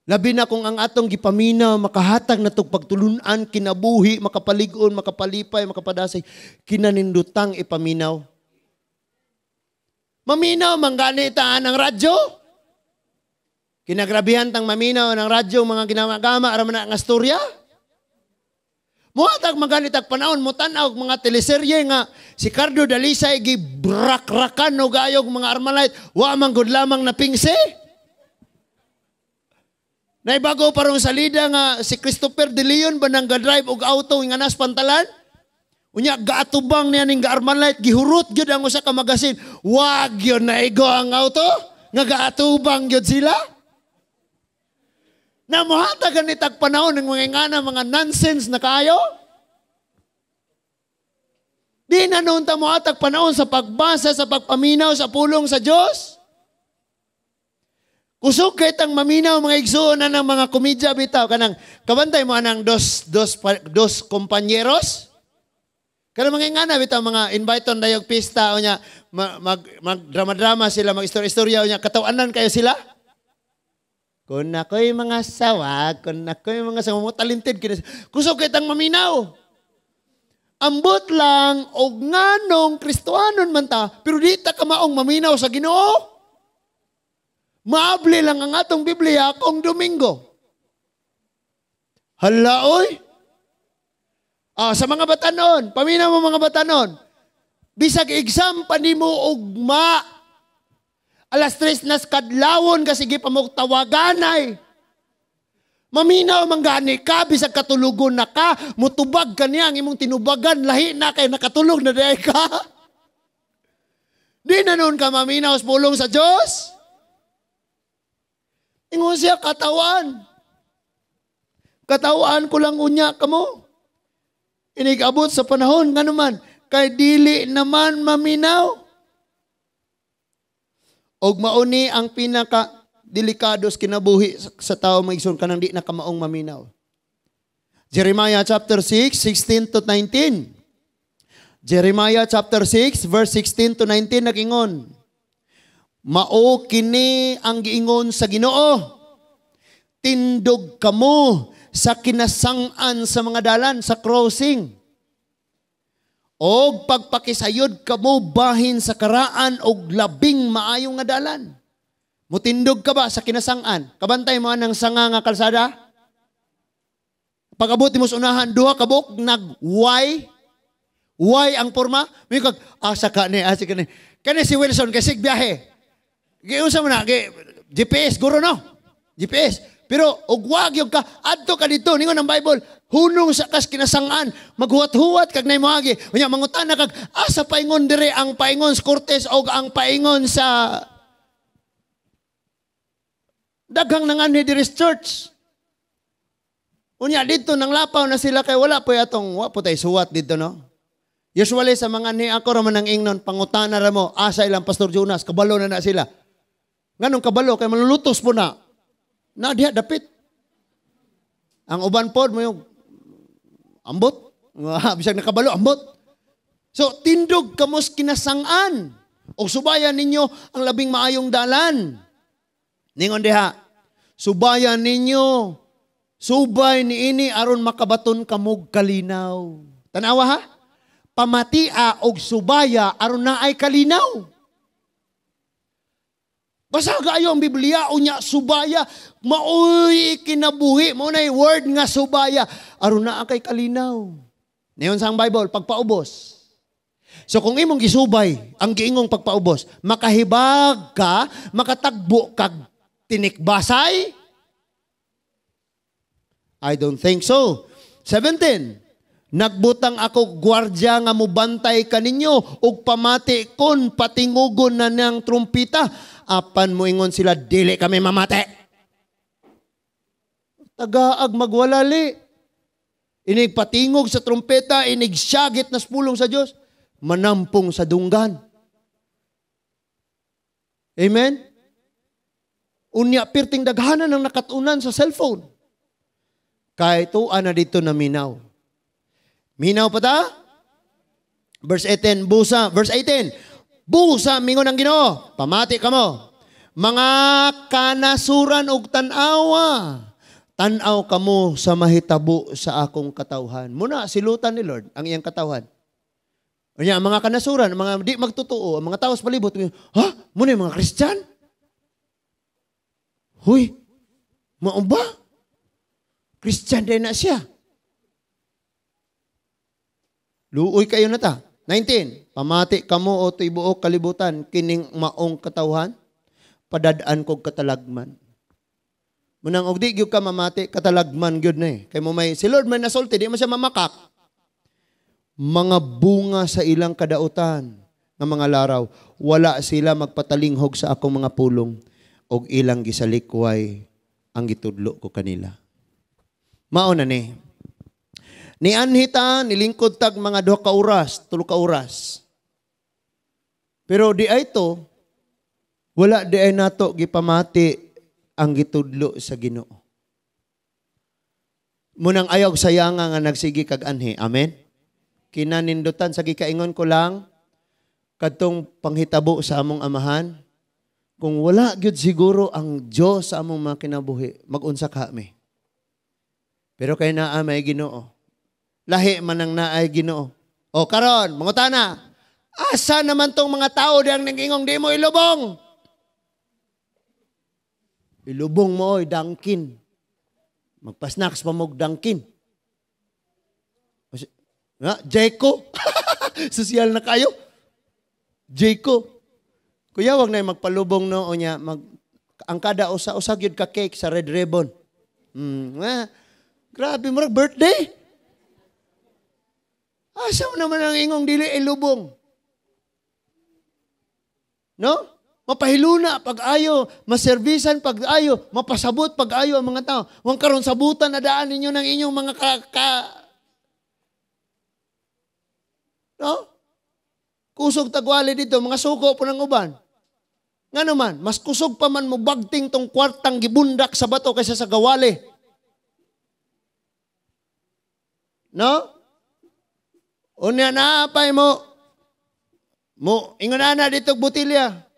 Labi na kung ang atong gipaminaw makahatag na tog pagtulun-an, kinabuhi, makapalig-on, makapalipay, makapadasay, kinanindutang ipaminaw. Maminaw man gani taan ang radyo. Kinagrabihan tang maminaw ng radyo mga ginagama ra man na nga storya. Muhatag man gani tag panahon motan-aw og mga teleserye nga si Cardo Dalisay gibrakrakan og ayog mga Armalite, wa man gud lamang napingse. Naibago parong salida nga si Christopher De Leon ba nang ga-drive og auto nga nas pantalan? Unya gaatubang niya ning ga-Armalite, gihurot gyud ang usa ka magasin. Wag gyud naigo ang auto nga gaatubang gyud sila. Na mohatag ganitag panahon ng mga ingana, mga nonsense na kayo. Di na noon ta mohatag panahon sa pagbasa, sa pagpaminaw, sa pulong sa Dios. Kusog kay tang maminaw mga igsuon na ng mga komedya bitaw kanang kabantay mo anang dos compañeros. Kanang mga ingana bitaw mga invite on dayog pista unya mag drama-drama sila, mag istorya-istorya unya kataw-anan kayo sila. Kung ako'y mga sawa, kung ako'y mga sawa, mo talented kini. Kusog kay tang maminaw. Ambot lang og nganong Kristohanon man ta, pero di ta kamaong maminaw sa Ginoo. Maabli lang ang atong Biblia kung Domingo. Hala oy. Sa mga batanon, paminaw mo mga batanon. Bisag exam pa nimo ugma. 3:00 nas kadlawon kasi sige pa mo tawaganay. Maminaw man gani ka, bisag katulugon na ka, mutubag ka niya ang imong tinubagan, lahi na kay nakatulog na diay ka. Di na noon ka maminaw sa pulong sa Dios. Ingon siya, katawan. Katawan ko lang unya kamo. Inigabot sa panahon, nga naman, kay dili naman maminaw. Og mauni ang pinaka delikados kinabuhi sa tao mga igsoon kanang di na kamaong maminaw. Jeremiah chapter 6, 16 to 19. Jeremiah chapter 6, verse 16 to 19 nagingon. Mao kini ang giingon sa Ginoo. Tindog kamo sa kinasang-an sa mga dalan sa crossing. Og pagpakisayod kamo bahin sa karaan og labing maayo nga dalan. Mutindog ka ba sa kinasang-an? Kabantay mo anang sanga nga kalsada? Pag-abot mo sa unahan, duha ka buok nag-Y. Y ang porma. May kag asa ka ni, asa ka ni. Kani si Wilson kay sig biyahe. Giunsa mo na, GPS guro no. GPS. Pero og wag yung ka adto ka didto ningon ang Bible, hunong sa kas kinasangan, maghuwat-huwat kag nay moagi. Unya mangutana kag asa paingon dire ang paingon sa Cortes og ang paingon sa daghang nanganhi diri sa church. Unya didto nang lapaw na sila kay wala po atong wa po tay suwat didto no. Usually sa mga ni ako ra man ang ingnon, pangutana ra mo asa ilang Pastor Jonas, kabalo na na sila. Nganong kabalo kay malulutos po na. Na diha dapit. Ang uban pod mo yung ambot. Bisag nakabalo ambot. So tindog kamos kinasangan og subayan ninyo ang labing maayong dalan. Ningon diha, subayan ninyo, subay niini aron makabaton kamog kalinaw. Tanawa ha? Pamatia og subaya aron naay kalinaw. Basa kaayo ang Biblia, unya subaya, maoy kinabuhi, mao nay word nga subaya, aron naa kay kalinaw. Niyon sa ang Bible, pagpaubos. So kung imong gisubay ang giingong pagpaubos, makahibag ka, makatagbo kag Tinikbasay? I don't think so. 17. Nagbutang ako gwardya nga mubantay kaninyo ug pamati kon patingugon na niyang trumpita, apan moingon sila, "Dili kami mamati." Tagaag magwalali. Inig patingog sa trumpeta, inig syagit na pulong sa Dios, manampong sa dunggan. Amen? Unya pirting daghanan ang nakatunan sa cellphone. Kay tuwa na dito na minaw. Minaw pa ta? Verse 18, busa. Verse 18, "Busa, mingon ang Ginoo. Pamati kamo. Mga kanasuran og tan-awa. Tan-aw kamo sa mahitabo sa akong katawhan." Muna, silutan ni Lord ang iyang katawhan. Unya, ang mga kanasuran, ang mga di magtotoo, ang mga tao sa palibot, "Ha? Muna yung mga Christian? Huy, mao ba? Christian din na siya." Luoy kayo na ta. 19. "Pamati kamo o tibuok kalibutan, kining maong katawhan, padad-an kog katalagman." Munang og di gyud ka mamati, katalagman gyud na eh. Kay mo may, si Lord may nasulti, di man siya mamakak. "Mga bunga sa ilang kadautan nga mga laraw, wala sila magpatalinghog sa akong mga pulong og ilang gisalikway ang gitudlo ko kanila." Mao na ni. Nianhi ta, nilingkod tag mga 2 ka oras, 3 ka oras. Pero di ay to, wala di ay nato gipamati ang gitudlo sa Ginoo. Munang ayaw sayanga nga nagsigi kag anhi. Amen? Kinanindutan sa gikaingon ko lang, kadtong panghitabo sa among amahan, kung wala gyud siguro ang Dios sa among mga kinabuhi, mag-unsa ka mi. Pero kay naa may Ginoo. Lahi man ang naay Ginoo. O karon, mangutana, asa naman tong mga tao diyang nag-ingong di mo ilubong? Ilubong mo oy, dangkin. Magpa-snacks pa mo og dangkin. Ha? Jayco. Sosyal na kayo. Jayco. Kuya, wag na magpalubong no o niya. Ang kada usa-usa gyud ka cake sa Red Ribbon. Grabe, murag birthday. Asa mo naman ang ingong dili ilubong? No? Mapahiluna pag ayo, maservisan pag ayo, mapasabot pag ayo ang mga tao. Huwag karon sabutan na daan ninyo ng inyong mga No? Kusog tagwali dito, mga suko po ng uban. Nga naman, mas kusog pa man mo bagting tong kwartang gibundak sa bato kaysa sa gawali. No? Unya na apay mo. Mo ingon na dito botilya.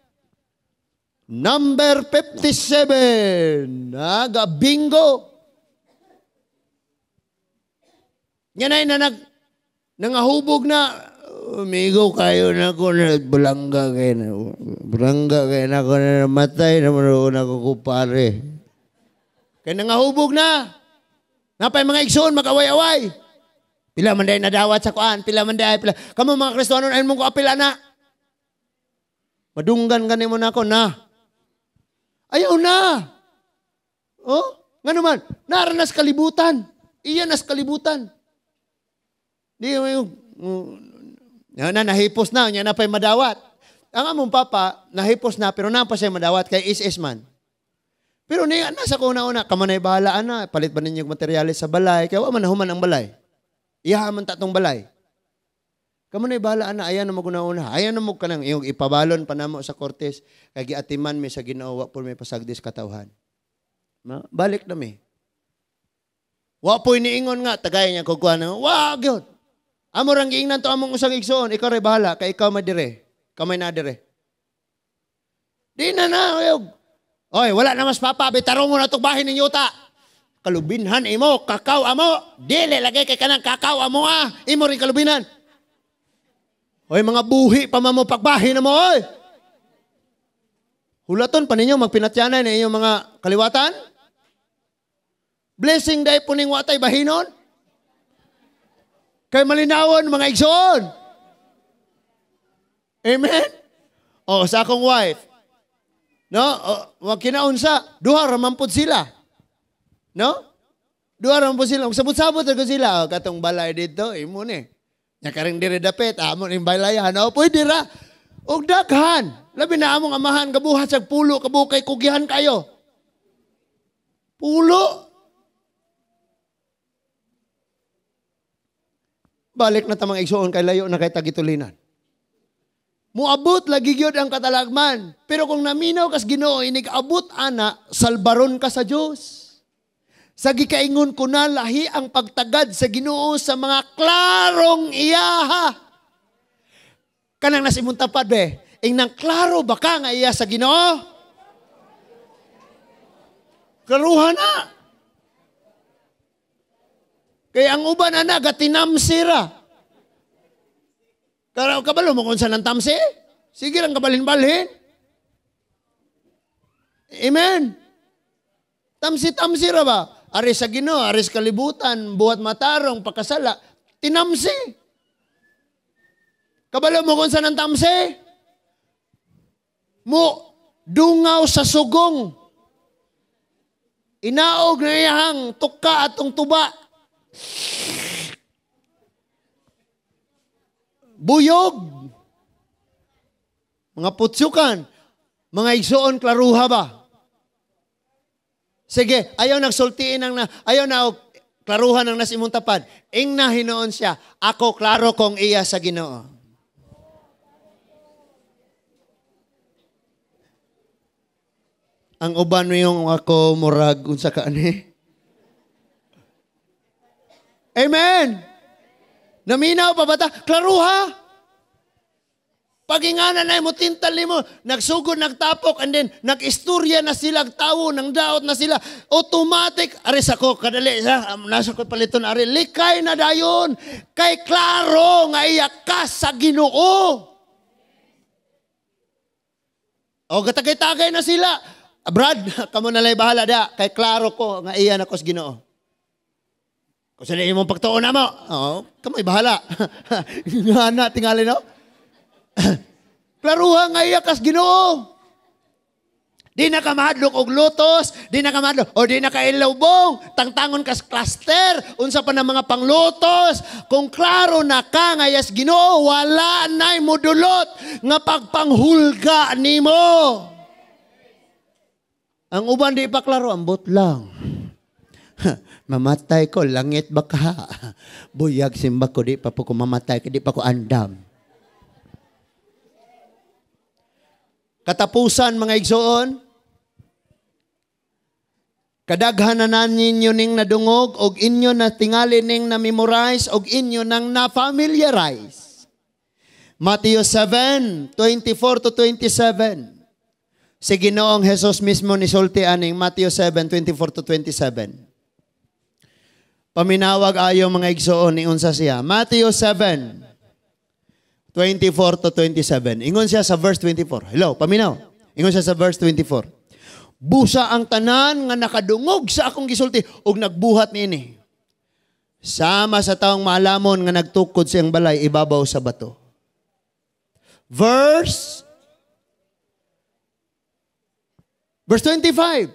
Number 57. Naga bingo. Nga na nangahubog na. Umigo kayo na ko na bulangga kayo na. Bulangga kayo na ko na namatay naman na ko kupare. Kaya nangahubog na. Napay mga igsoon, mag-away-away. Pila man dahil nadawat sa kuan, pila man dahil, pila. Kamo mga Kristohanon, ayun mong ko apila na. Madunggan ka nimo na ako na. Ayaw na. Oh, nga naman, naranas kalibutan. Iyan nas kalibutan. Di yung, na, nahipos na, niya na pa'y madawat. Ang among papa, nahipos na, pero na pa siya madawat, kay is-is man. Pero niya, nasa ko una-una, kamanay bahalaan na, palit ba ninyo materyales sa balay, kaya wa man nahuman ang balay. Iyaha man tatong balay. Kamanay bahalaan na, ayan na maguna-una. Ayan na mo ka nang iyong ipabalon pa namo sa kortes, kay giatiman mi sa Ginoo, wa po may pasagdis katawhan. Ma, balik na mi. Wa po iniingon nga, tagay niya kugkuha na, wa, gyud. Amo rang giingnan to among usang igsoon, ikaw ray bahala, kay ikaw madire, kamay na dire. Di na na, oyog. Oy, wala na mas papa, bitarong mo na itong bahin ninyo ta. Kalubinhan imo, kakaw amo. Dili lagi kay kanang kakaw amo ah. Imo rin kalubinan. Oy, mga buhi pa mamo pagbahin na mo, oy. Hulaton pa ninyo, magpinatyanay na inyong mga kaliwatan. Blessing day puning watay bahinon. Kay malinawon mga igsoon. Amen? O, sa akong wife, No? O, kinaunsa, duha ra man pud sila. No? Duha ra man pud sila. Sabot-sabot ra sila. O, katong balay dito, imo ni. Nya karing diri dapit, amo ning balayan. O, pwede ra. Og daghan. Labi na among amahan gabuhat sa pulo kabukay kugihan kayo. Pulo. Balik na tamang igsuon kay layo na kay tagitulinan. Muabot lagi gyud ang katalagman. Pero kung naminaw kas Ginoo inig-abot ana, salbaron ka sa Dios. Sa gikaingon ko na lahi ang pagtagad sa Ginoo sa mga klarong iyaha. Kanang nas imong tapad be, ingnang klaro ba ka nga iya sa Ginoo? Klaruha na. Kaya ang uban ana gatinamsira. Kaya kabalo mo kung saan ang tamsi? Sige lang kabalhin-balhin. Amen. Tamsi-tamsi ra ba? Aris sa Ginoo, aris kalibutan, buhat matarong, pakasala, tinamsi. Kabalo mo kung saan ang tamsi? Mo dungaw sa sugong. Inaog na iyang tuka atong tuba. Buyog. Mga putsukan. Mga igsuon, klaruha ba? Sige, ayaw nagsultiin ang na, ayaw na klaruhan ang nas imong tapad. Ing na hinuon siya, ako klaro kong iya sa Ginoo. Ang uban yung ako murag unsa ka ani. Amen. Naminaw pa bata, klaruha. Pagingana na mo tintal nimo, nagsugod nagtapok and then nag-istorya na sila tawo nang daot na sila. Automatic aris ako kadali sa nasa ko paliton ari likay na dayon kay klaro nga iya ka sa Ginoo. O gatagay-tagay na sila. Brad, kamo na lay bahala da kay klaro ko nga iya na ko sa Ginoo. Kung sila imong pagtuon na mo, oh, kamoy bahala. Nga na tingali no. Klaruha nga iya kas Ginoo. Di na ka mahadlok og lutos, di na ka mahadlok o di na ka ilubong, tangtangon kas cluster, unsa pa na mga panglutos. Kung klaro na ka nga iyas Ginoo, wala na'y mudulot nga pagpanghulga nimo. Ang uban di pa klaro, ambot lang. Mamatay ko, langit baka. Buyag simba ko, di pa po ko mamatay, di pa ko andam. Katapusan mga igsoon, kadaghan na ninyo ning nadungog og inyo na tingali ning na-memorize og inyo nang na-familiarize. Matthew 7:24 to 27. Si Ginoong Jesus mismo nisulti aning Matthew 7:24 to 27. Paminawag ayo mga igsoon ni unsa siya. Matthew 7:24 to 27. Ingon siya sa verse 24. Hello, paminaw. Ingon siya sa verse 24. Busa ang tanan nga nakadungog sa akong gisulti ug nagbuhat niini. Sama sa taong maalamon nga nagtukod siyang balay ibabaw sa bato. Verse 25.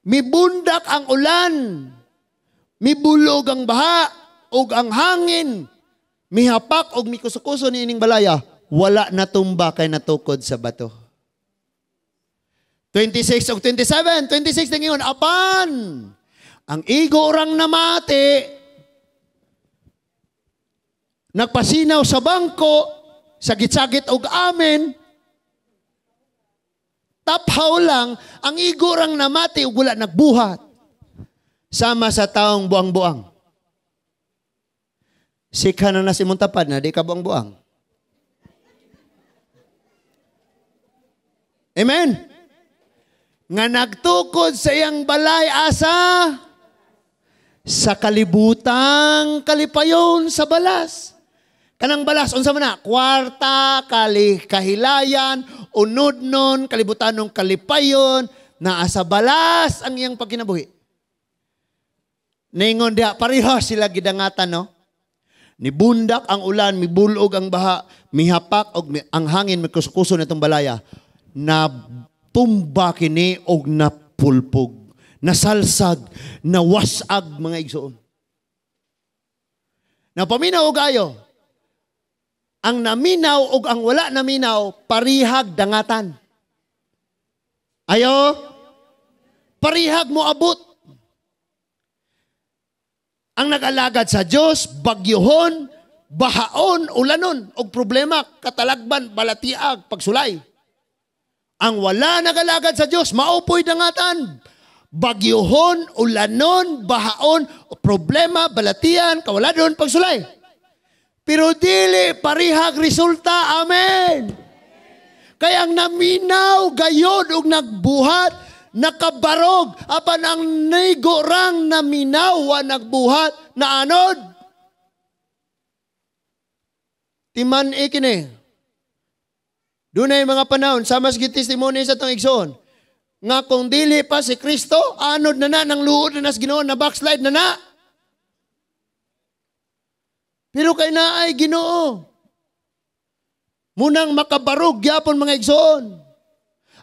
Mibundak ang ulan, mibulog ang baha ug ang hangin, mihapak og mikusukuso niining balaya, wala natumba kay natukod sa bato. 26 og 27, 26 ningon apan ang igo orang namati nagpasinaw sa bangko, sagit-sagit og amen, taphaw lang ang igo orang namati ug wala nagbuhat, sama sa taong buang-buang. Sikha na nas imong tapad na di ka buang-buang. Amen. Nga nagtukod sa iyang balay asa sa kalibutang kalipayon sa balas. Kanang balas unsa man na? Kwarta, kahilayan, unodnon, kalibutanong kalipayon, naa sa balas ang iyang pagkinabuhi. Ningon diha pareho sila gidangatan, no? Nibundak ang ulan, mibulog ang baha, mihapak og ang hangin mikuskuso nitong balaya. Natumba kini og napulpog, nasalsag, nawasag, mga igsoon. Napaminaw og ayo. Ang naminaw og ang wala naminaw, parihag dangatan. Ayo, parihag mo abot. Ang nag-alagad sa Dios, bagyuhon, bahaon, ulanon, og problema, katalagban, balatiag, pagsulay. Ang wala nag-alagad sa Dios, maupoy dangatan. Bagyuhon, ulanon, bahaon, problema, balatian, kawaladon, pagsulay. Pero dili parihag resulta. Amen. Kaya ang naminaw gayod og nagbuhat, nakabarog, apan ang nigurang naminaw wa nagbuhat, naanod. Timan ikini. Dunay mga panahon, sama sa testimony sa atong igsoon, nga kung dili pa si Kristo, anod na na, nang luod na nas Ginoo, na backslide na na. Pero kay naay Ginoo. Munang makabarog gyapon, mga igsoon.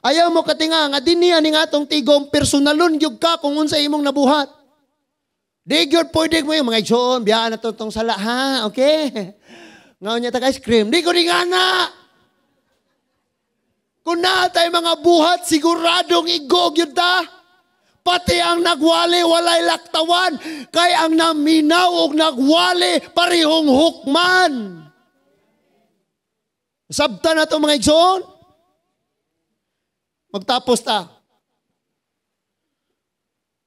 Ayaw mo katinga nga dinhi ani nga atong tigom, personalon gyud ka kung unsa imong nabuhat. Di gyud pwede mo yung mga igsoon, biyaan na tong sala ha, okay? Ngaon niya tag ice cream, di ko ni ngana. Kung naa tay mga buhat, siguradong igo gyud ta. Pati ang nagwali, walay laktawan. Kay ang naminaw og nagwali, parehong hukman. Sabta na to, mga igsoon. Magtapos ta.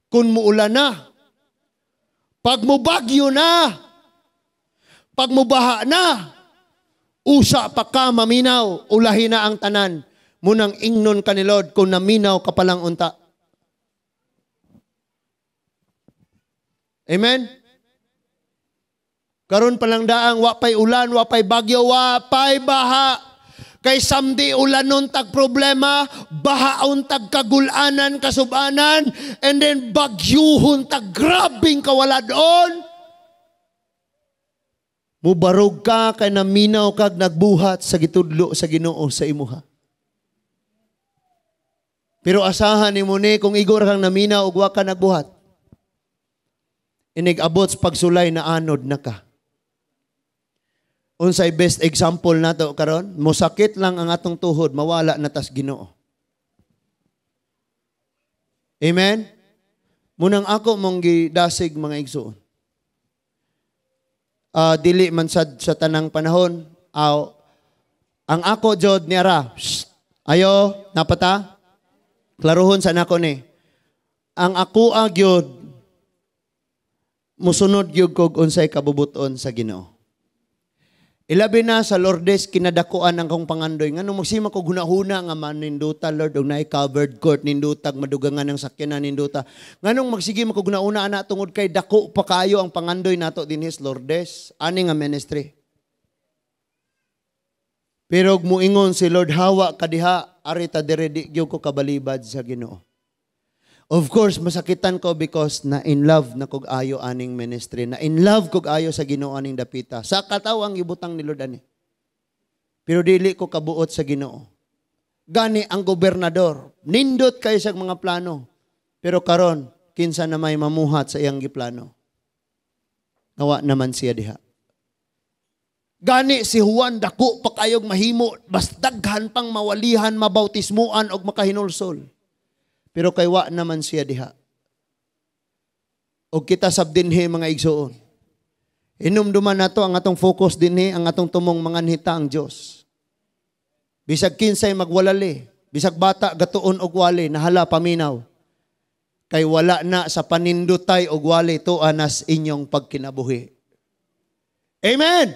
Kung muulan na, pag mubagyo na, pag mubaha na, usa pa ka maminaw, ulahi na ang tanan. Munang ingnon ka ni Lord kung naminaw ka palang unta. Amen? Karon pa lang daang, wapay ulan, wapay bagyo, wapay baha. Kay samdi ulanon tag problema, bahaon tag kagulanan, kasubanan, and then bagyuhon tag grabing kawaladon. Mubarog ka kay naminaw kag nagbuhat sa gitudlo sa Ginoo sa imuha. Pero asahan nimo ni kung igor kang naminaw ug wa ka nagbuhat. Inig-abot sa pagsulay na anod na ka. Unsay best example nato karon? Mosakit lang ang atong tuhod, mawala na tas Ginoo. Amen? Munang ako mong gidasig, mga igsoon. Dili man sad sa tanang panahon. Aw, ang ako jod niara. Shh, ayo, napata? Klaruhon sa nako ni. Ang ako agyod musunod gyud kog unsay kabubuton sa Ginoo. Ilabi na sa Lourdes, kinadakuan ang kong pangandoy. Nganong magsima ko hunahuna nga maninduta, Lord, og naay covered court, nindutag, madugangan ng sakyanan, ninduta. Nganong magsige mo ko hunahuna ana tungod kay dako pa kayo ang pangandoy nato dinhi sa Lourdes, ani nga ministry. Pero muingon si Lord, hawa kadiha, ari ta dire, di gyud ko kabalibad sa Ginoo. Of course, masakitan ko because na in love na kog ayo aning ministry, na in love kog ayo sa Ginoo aning dapita. Sa kataw ang gibutang ni Lord ani. Pero dili ko kabuot sa Ginoo. Gani ang gobernador, nindot kay sa mga plano. Pero karon, kinsa na may mamuhat sa iyang giplano? Nawa naman siya diha. Gani si Juan dako pa kayog mahimo, bas daghan pang mawalihan, mabautismuan og makahinulsol. Pero kay wa naman siya diha. Og kita sab dinhi, mga igsoon. Hinumduman nato ang atong focus dinhi, ang atong tumong manganhita ang Dios. Bisag kinsay magwalali, bisag bata gatuon og wali, nahala paminaw. Kay wala na sa panindutay og wali tuwa nas inyong pagkinabuhi. Amen.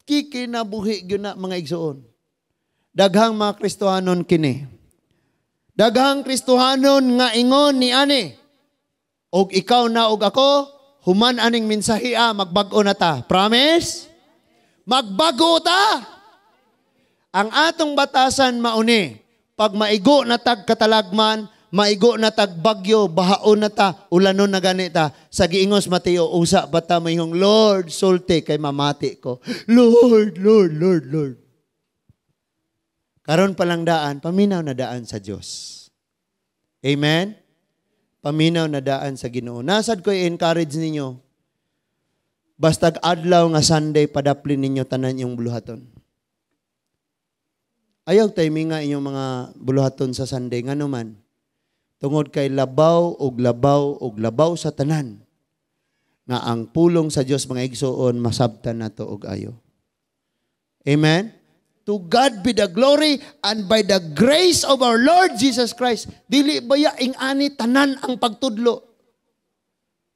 Kikinabuhi gyud na, mga igsoon. Daghang mga Kristohanon kini. Daghang Kristohanon nga ingon ni ani. Og ikaw na og ako, human aning mensahe magbag-o na ta. Promise? Magbago ta. Ang atong batasan mauni, pag maigo na tag katalagman, maigo na tag bagyo, bahaon na ta, ulanon na ganita. Sa giingos Mateo, usa ba ta mayong Lord, sulti kay mamati ko. Lord, Lord, Lord, Lord. Karon pa lang daan, paminaw na daan sa Dios. Amen? Paminaw na daan sa Ginoo. Nasad ko i-encourage ninyo, bastag adlaw nga Sunday, padaplin ninyo tanan yung buluhaton. Ayaw timing nga inyong mga buluhaton sa Sunday. Ngano man? Tungod kay labaw og labaw og labaw sa tanan nga ang pulong sa Dios, mga igsuon, masabtan nato og ayo. Amen? To God be the glory and by the grace of our Lord Jesus Christ. Dili baya ing-ani tanan ang pagtudlo?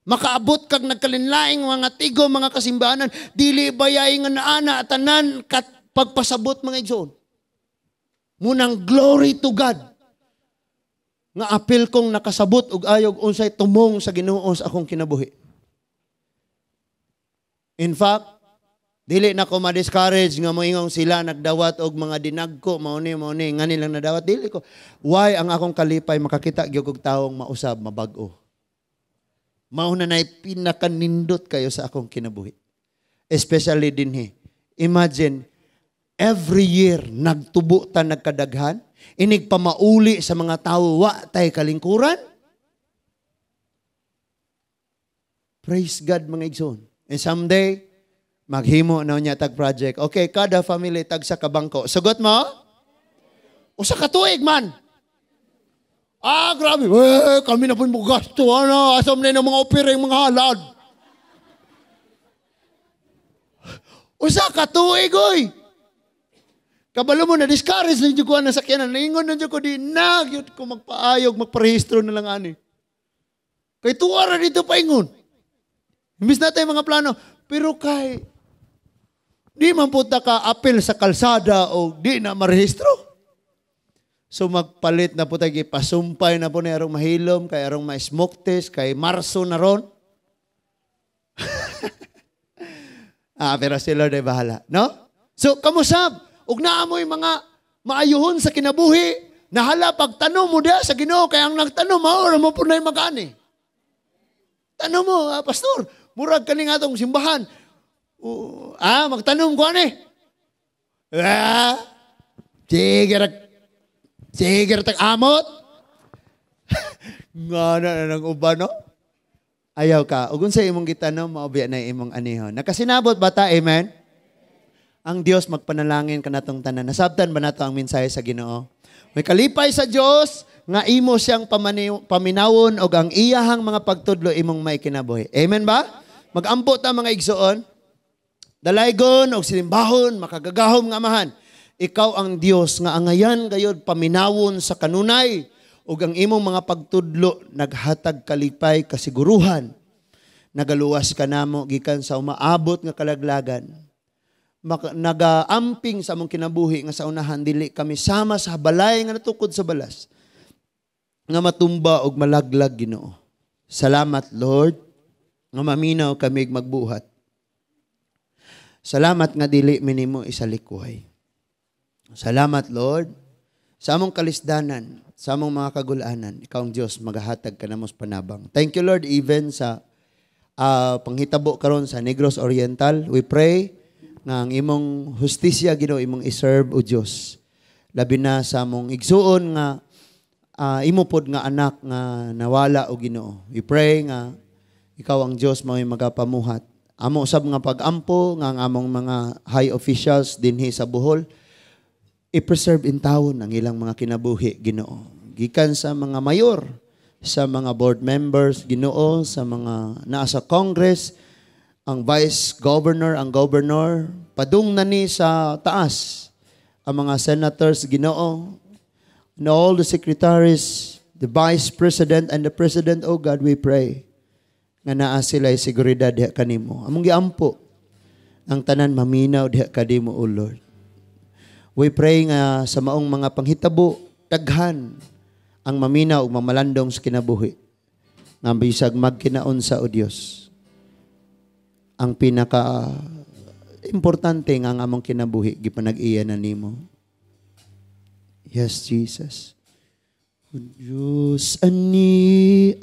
Makaabot kag nagkalinlaing mga tigo, mga kasimbahanan, dili baya nga naana tanan kat pagpasabot, mga igsoon? Munang glory to God nga apil kong nakasabot og ayog unsay tumong sa Ginoo sa akong kinabuhi. In fact, dili na ko ma-discourage nga moingong sila nagdawat og mga dinagko, mao ni nga nilang nadawat, dili ko. Why ang akong kalipay, makakita gyud og tawong mausab, mabag-o. Mao na nay pinakanindot kayo sa akong kinabuhi. Especially dinhi. Imagine, every year nagtubo ta, nagkadaghan, inig pamauli sa mga tawo, wa tay kalingkuran. Praise God, mga igsoon. And someday, maghimo na niya tag project. Okay, kada family tag sa kabangko. Sugot mo? Usa ka tuig man. Ah, grabe. Eh, kami na po mo gasto. Ano, asam na yung mga opera, yung mga halad. Usa ka tuig, oy. Kabalo mo, na-discourage na ko na sakyanan. Naingon na ko, di na, gyud ko magpaayog, magparehistro na lang ani. Kay tuwa ra dito paingon. Imbis na tayo mga plano. Pero kay, di man po ta ka apel sa kalsada o di na marehistro. So magpalit na po tayo, ipasumpay na po ni arong mahilom, kay arong ma-smoke test, kay Marso na ron. Pero si Lord ay bahala. No? So, kamusab, ug naa mo'y mga maayuhon sa kinabuhi, nahala pagtanom mo diha sa Ginoo, kay ang nagtanom, mao ra mo po na'y mag-ani. Tanom mo, pastor, murag kaning atong simbahan. Magtanom ko ani. Sige tag amot. Nga na nang uban, no? Ayaw ka. Ug unsa imong gitanom, mao biya na imong anihon. Nakasinabot ba ta? Amen? Ang Dios magpanalangin kanatong tanan. Nasabtan ba nato ang mensahe sa Ginoo? May kalipay sa Dios nga imo siyang paminawon og ang iyahang mga pagtudlo imong may kinabuhi. Amen ba? Magampo ta, mga igsoon. Dalaygon og silimbahon, makagagahom nga Amahan. Ikaw ang Dios nga angayan gayod paminawon sa kanunay ug ang imong mga pagtudlo naghatag kalipay, kasiguruhan. Nagaluwas ka namo gikan sa umaabot nga kalaglagan. Nagaamping sa among kinabuhi nga sa unahan dili kami sama sa balay nga natukod sa balas nga matumba og malaglag, Ginoo. Salamat, Lord, nga maminaw kami magbuhat. Salamat nga dili minimo isalikway. Salamat, Lord, sa among kalisdanan, sa among mga kagulanan, ikaw ang Dios, magahatag ka namo sa panabang. Thank you, Lord, even sa panghitabo karon sa Negros Oriental. We pray nga ang imong hustisya, Ginoo, imong iserve o Dios. Labi na sa among igsuon nga imo pod nga anak nga nawala o Ginoo. We pray nga ikaw ang Dios mao'y magapamuhat. Amo usab nga pag-ampo nga ang among mga high officials dinhi sa Bohol, i-preserve in tawon ang ilang mga kinabuhi, Ginoo. Gikan sa mga mayor, sa mga board members, Ginoo, sa mga naa sa Congress, ang vice governor, ang governor, padung na ni sa taas, ang mga senators, Ginoo, and all the secretaries, the vice president and the president, oh God, we pray nga naa sila seguridad diha kanimo. Among giampo ang tanan maminaw diha kanimo, O Lord. We pray nga sa maong mga panghitabo, daghan ang maminaw ug mamalandong sa kinabuhi. Nga bisag magkinaunsa, o Dios. Ang pinaka importante nga ang among kinabuhi gipanag-iya na nimo. Yes, Jesus. O Diyos, ania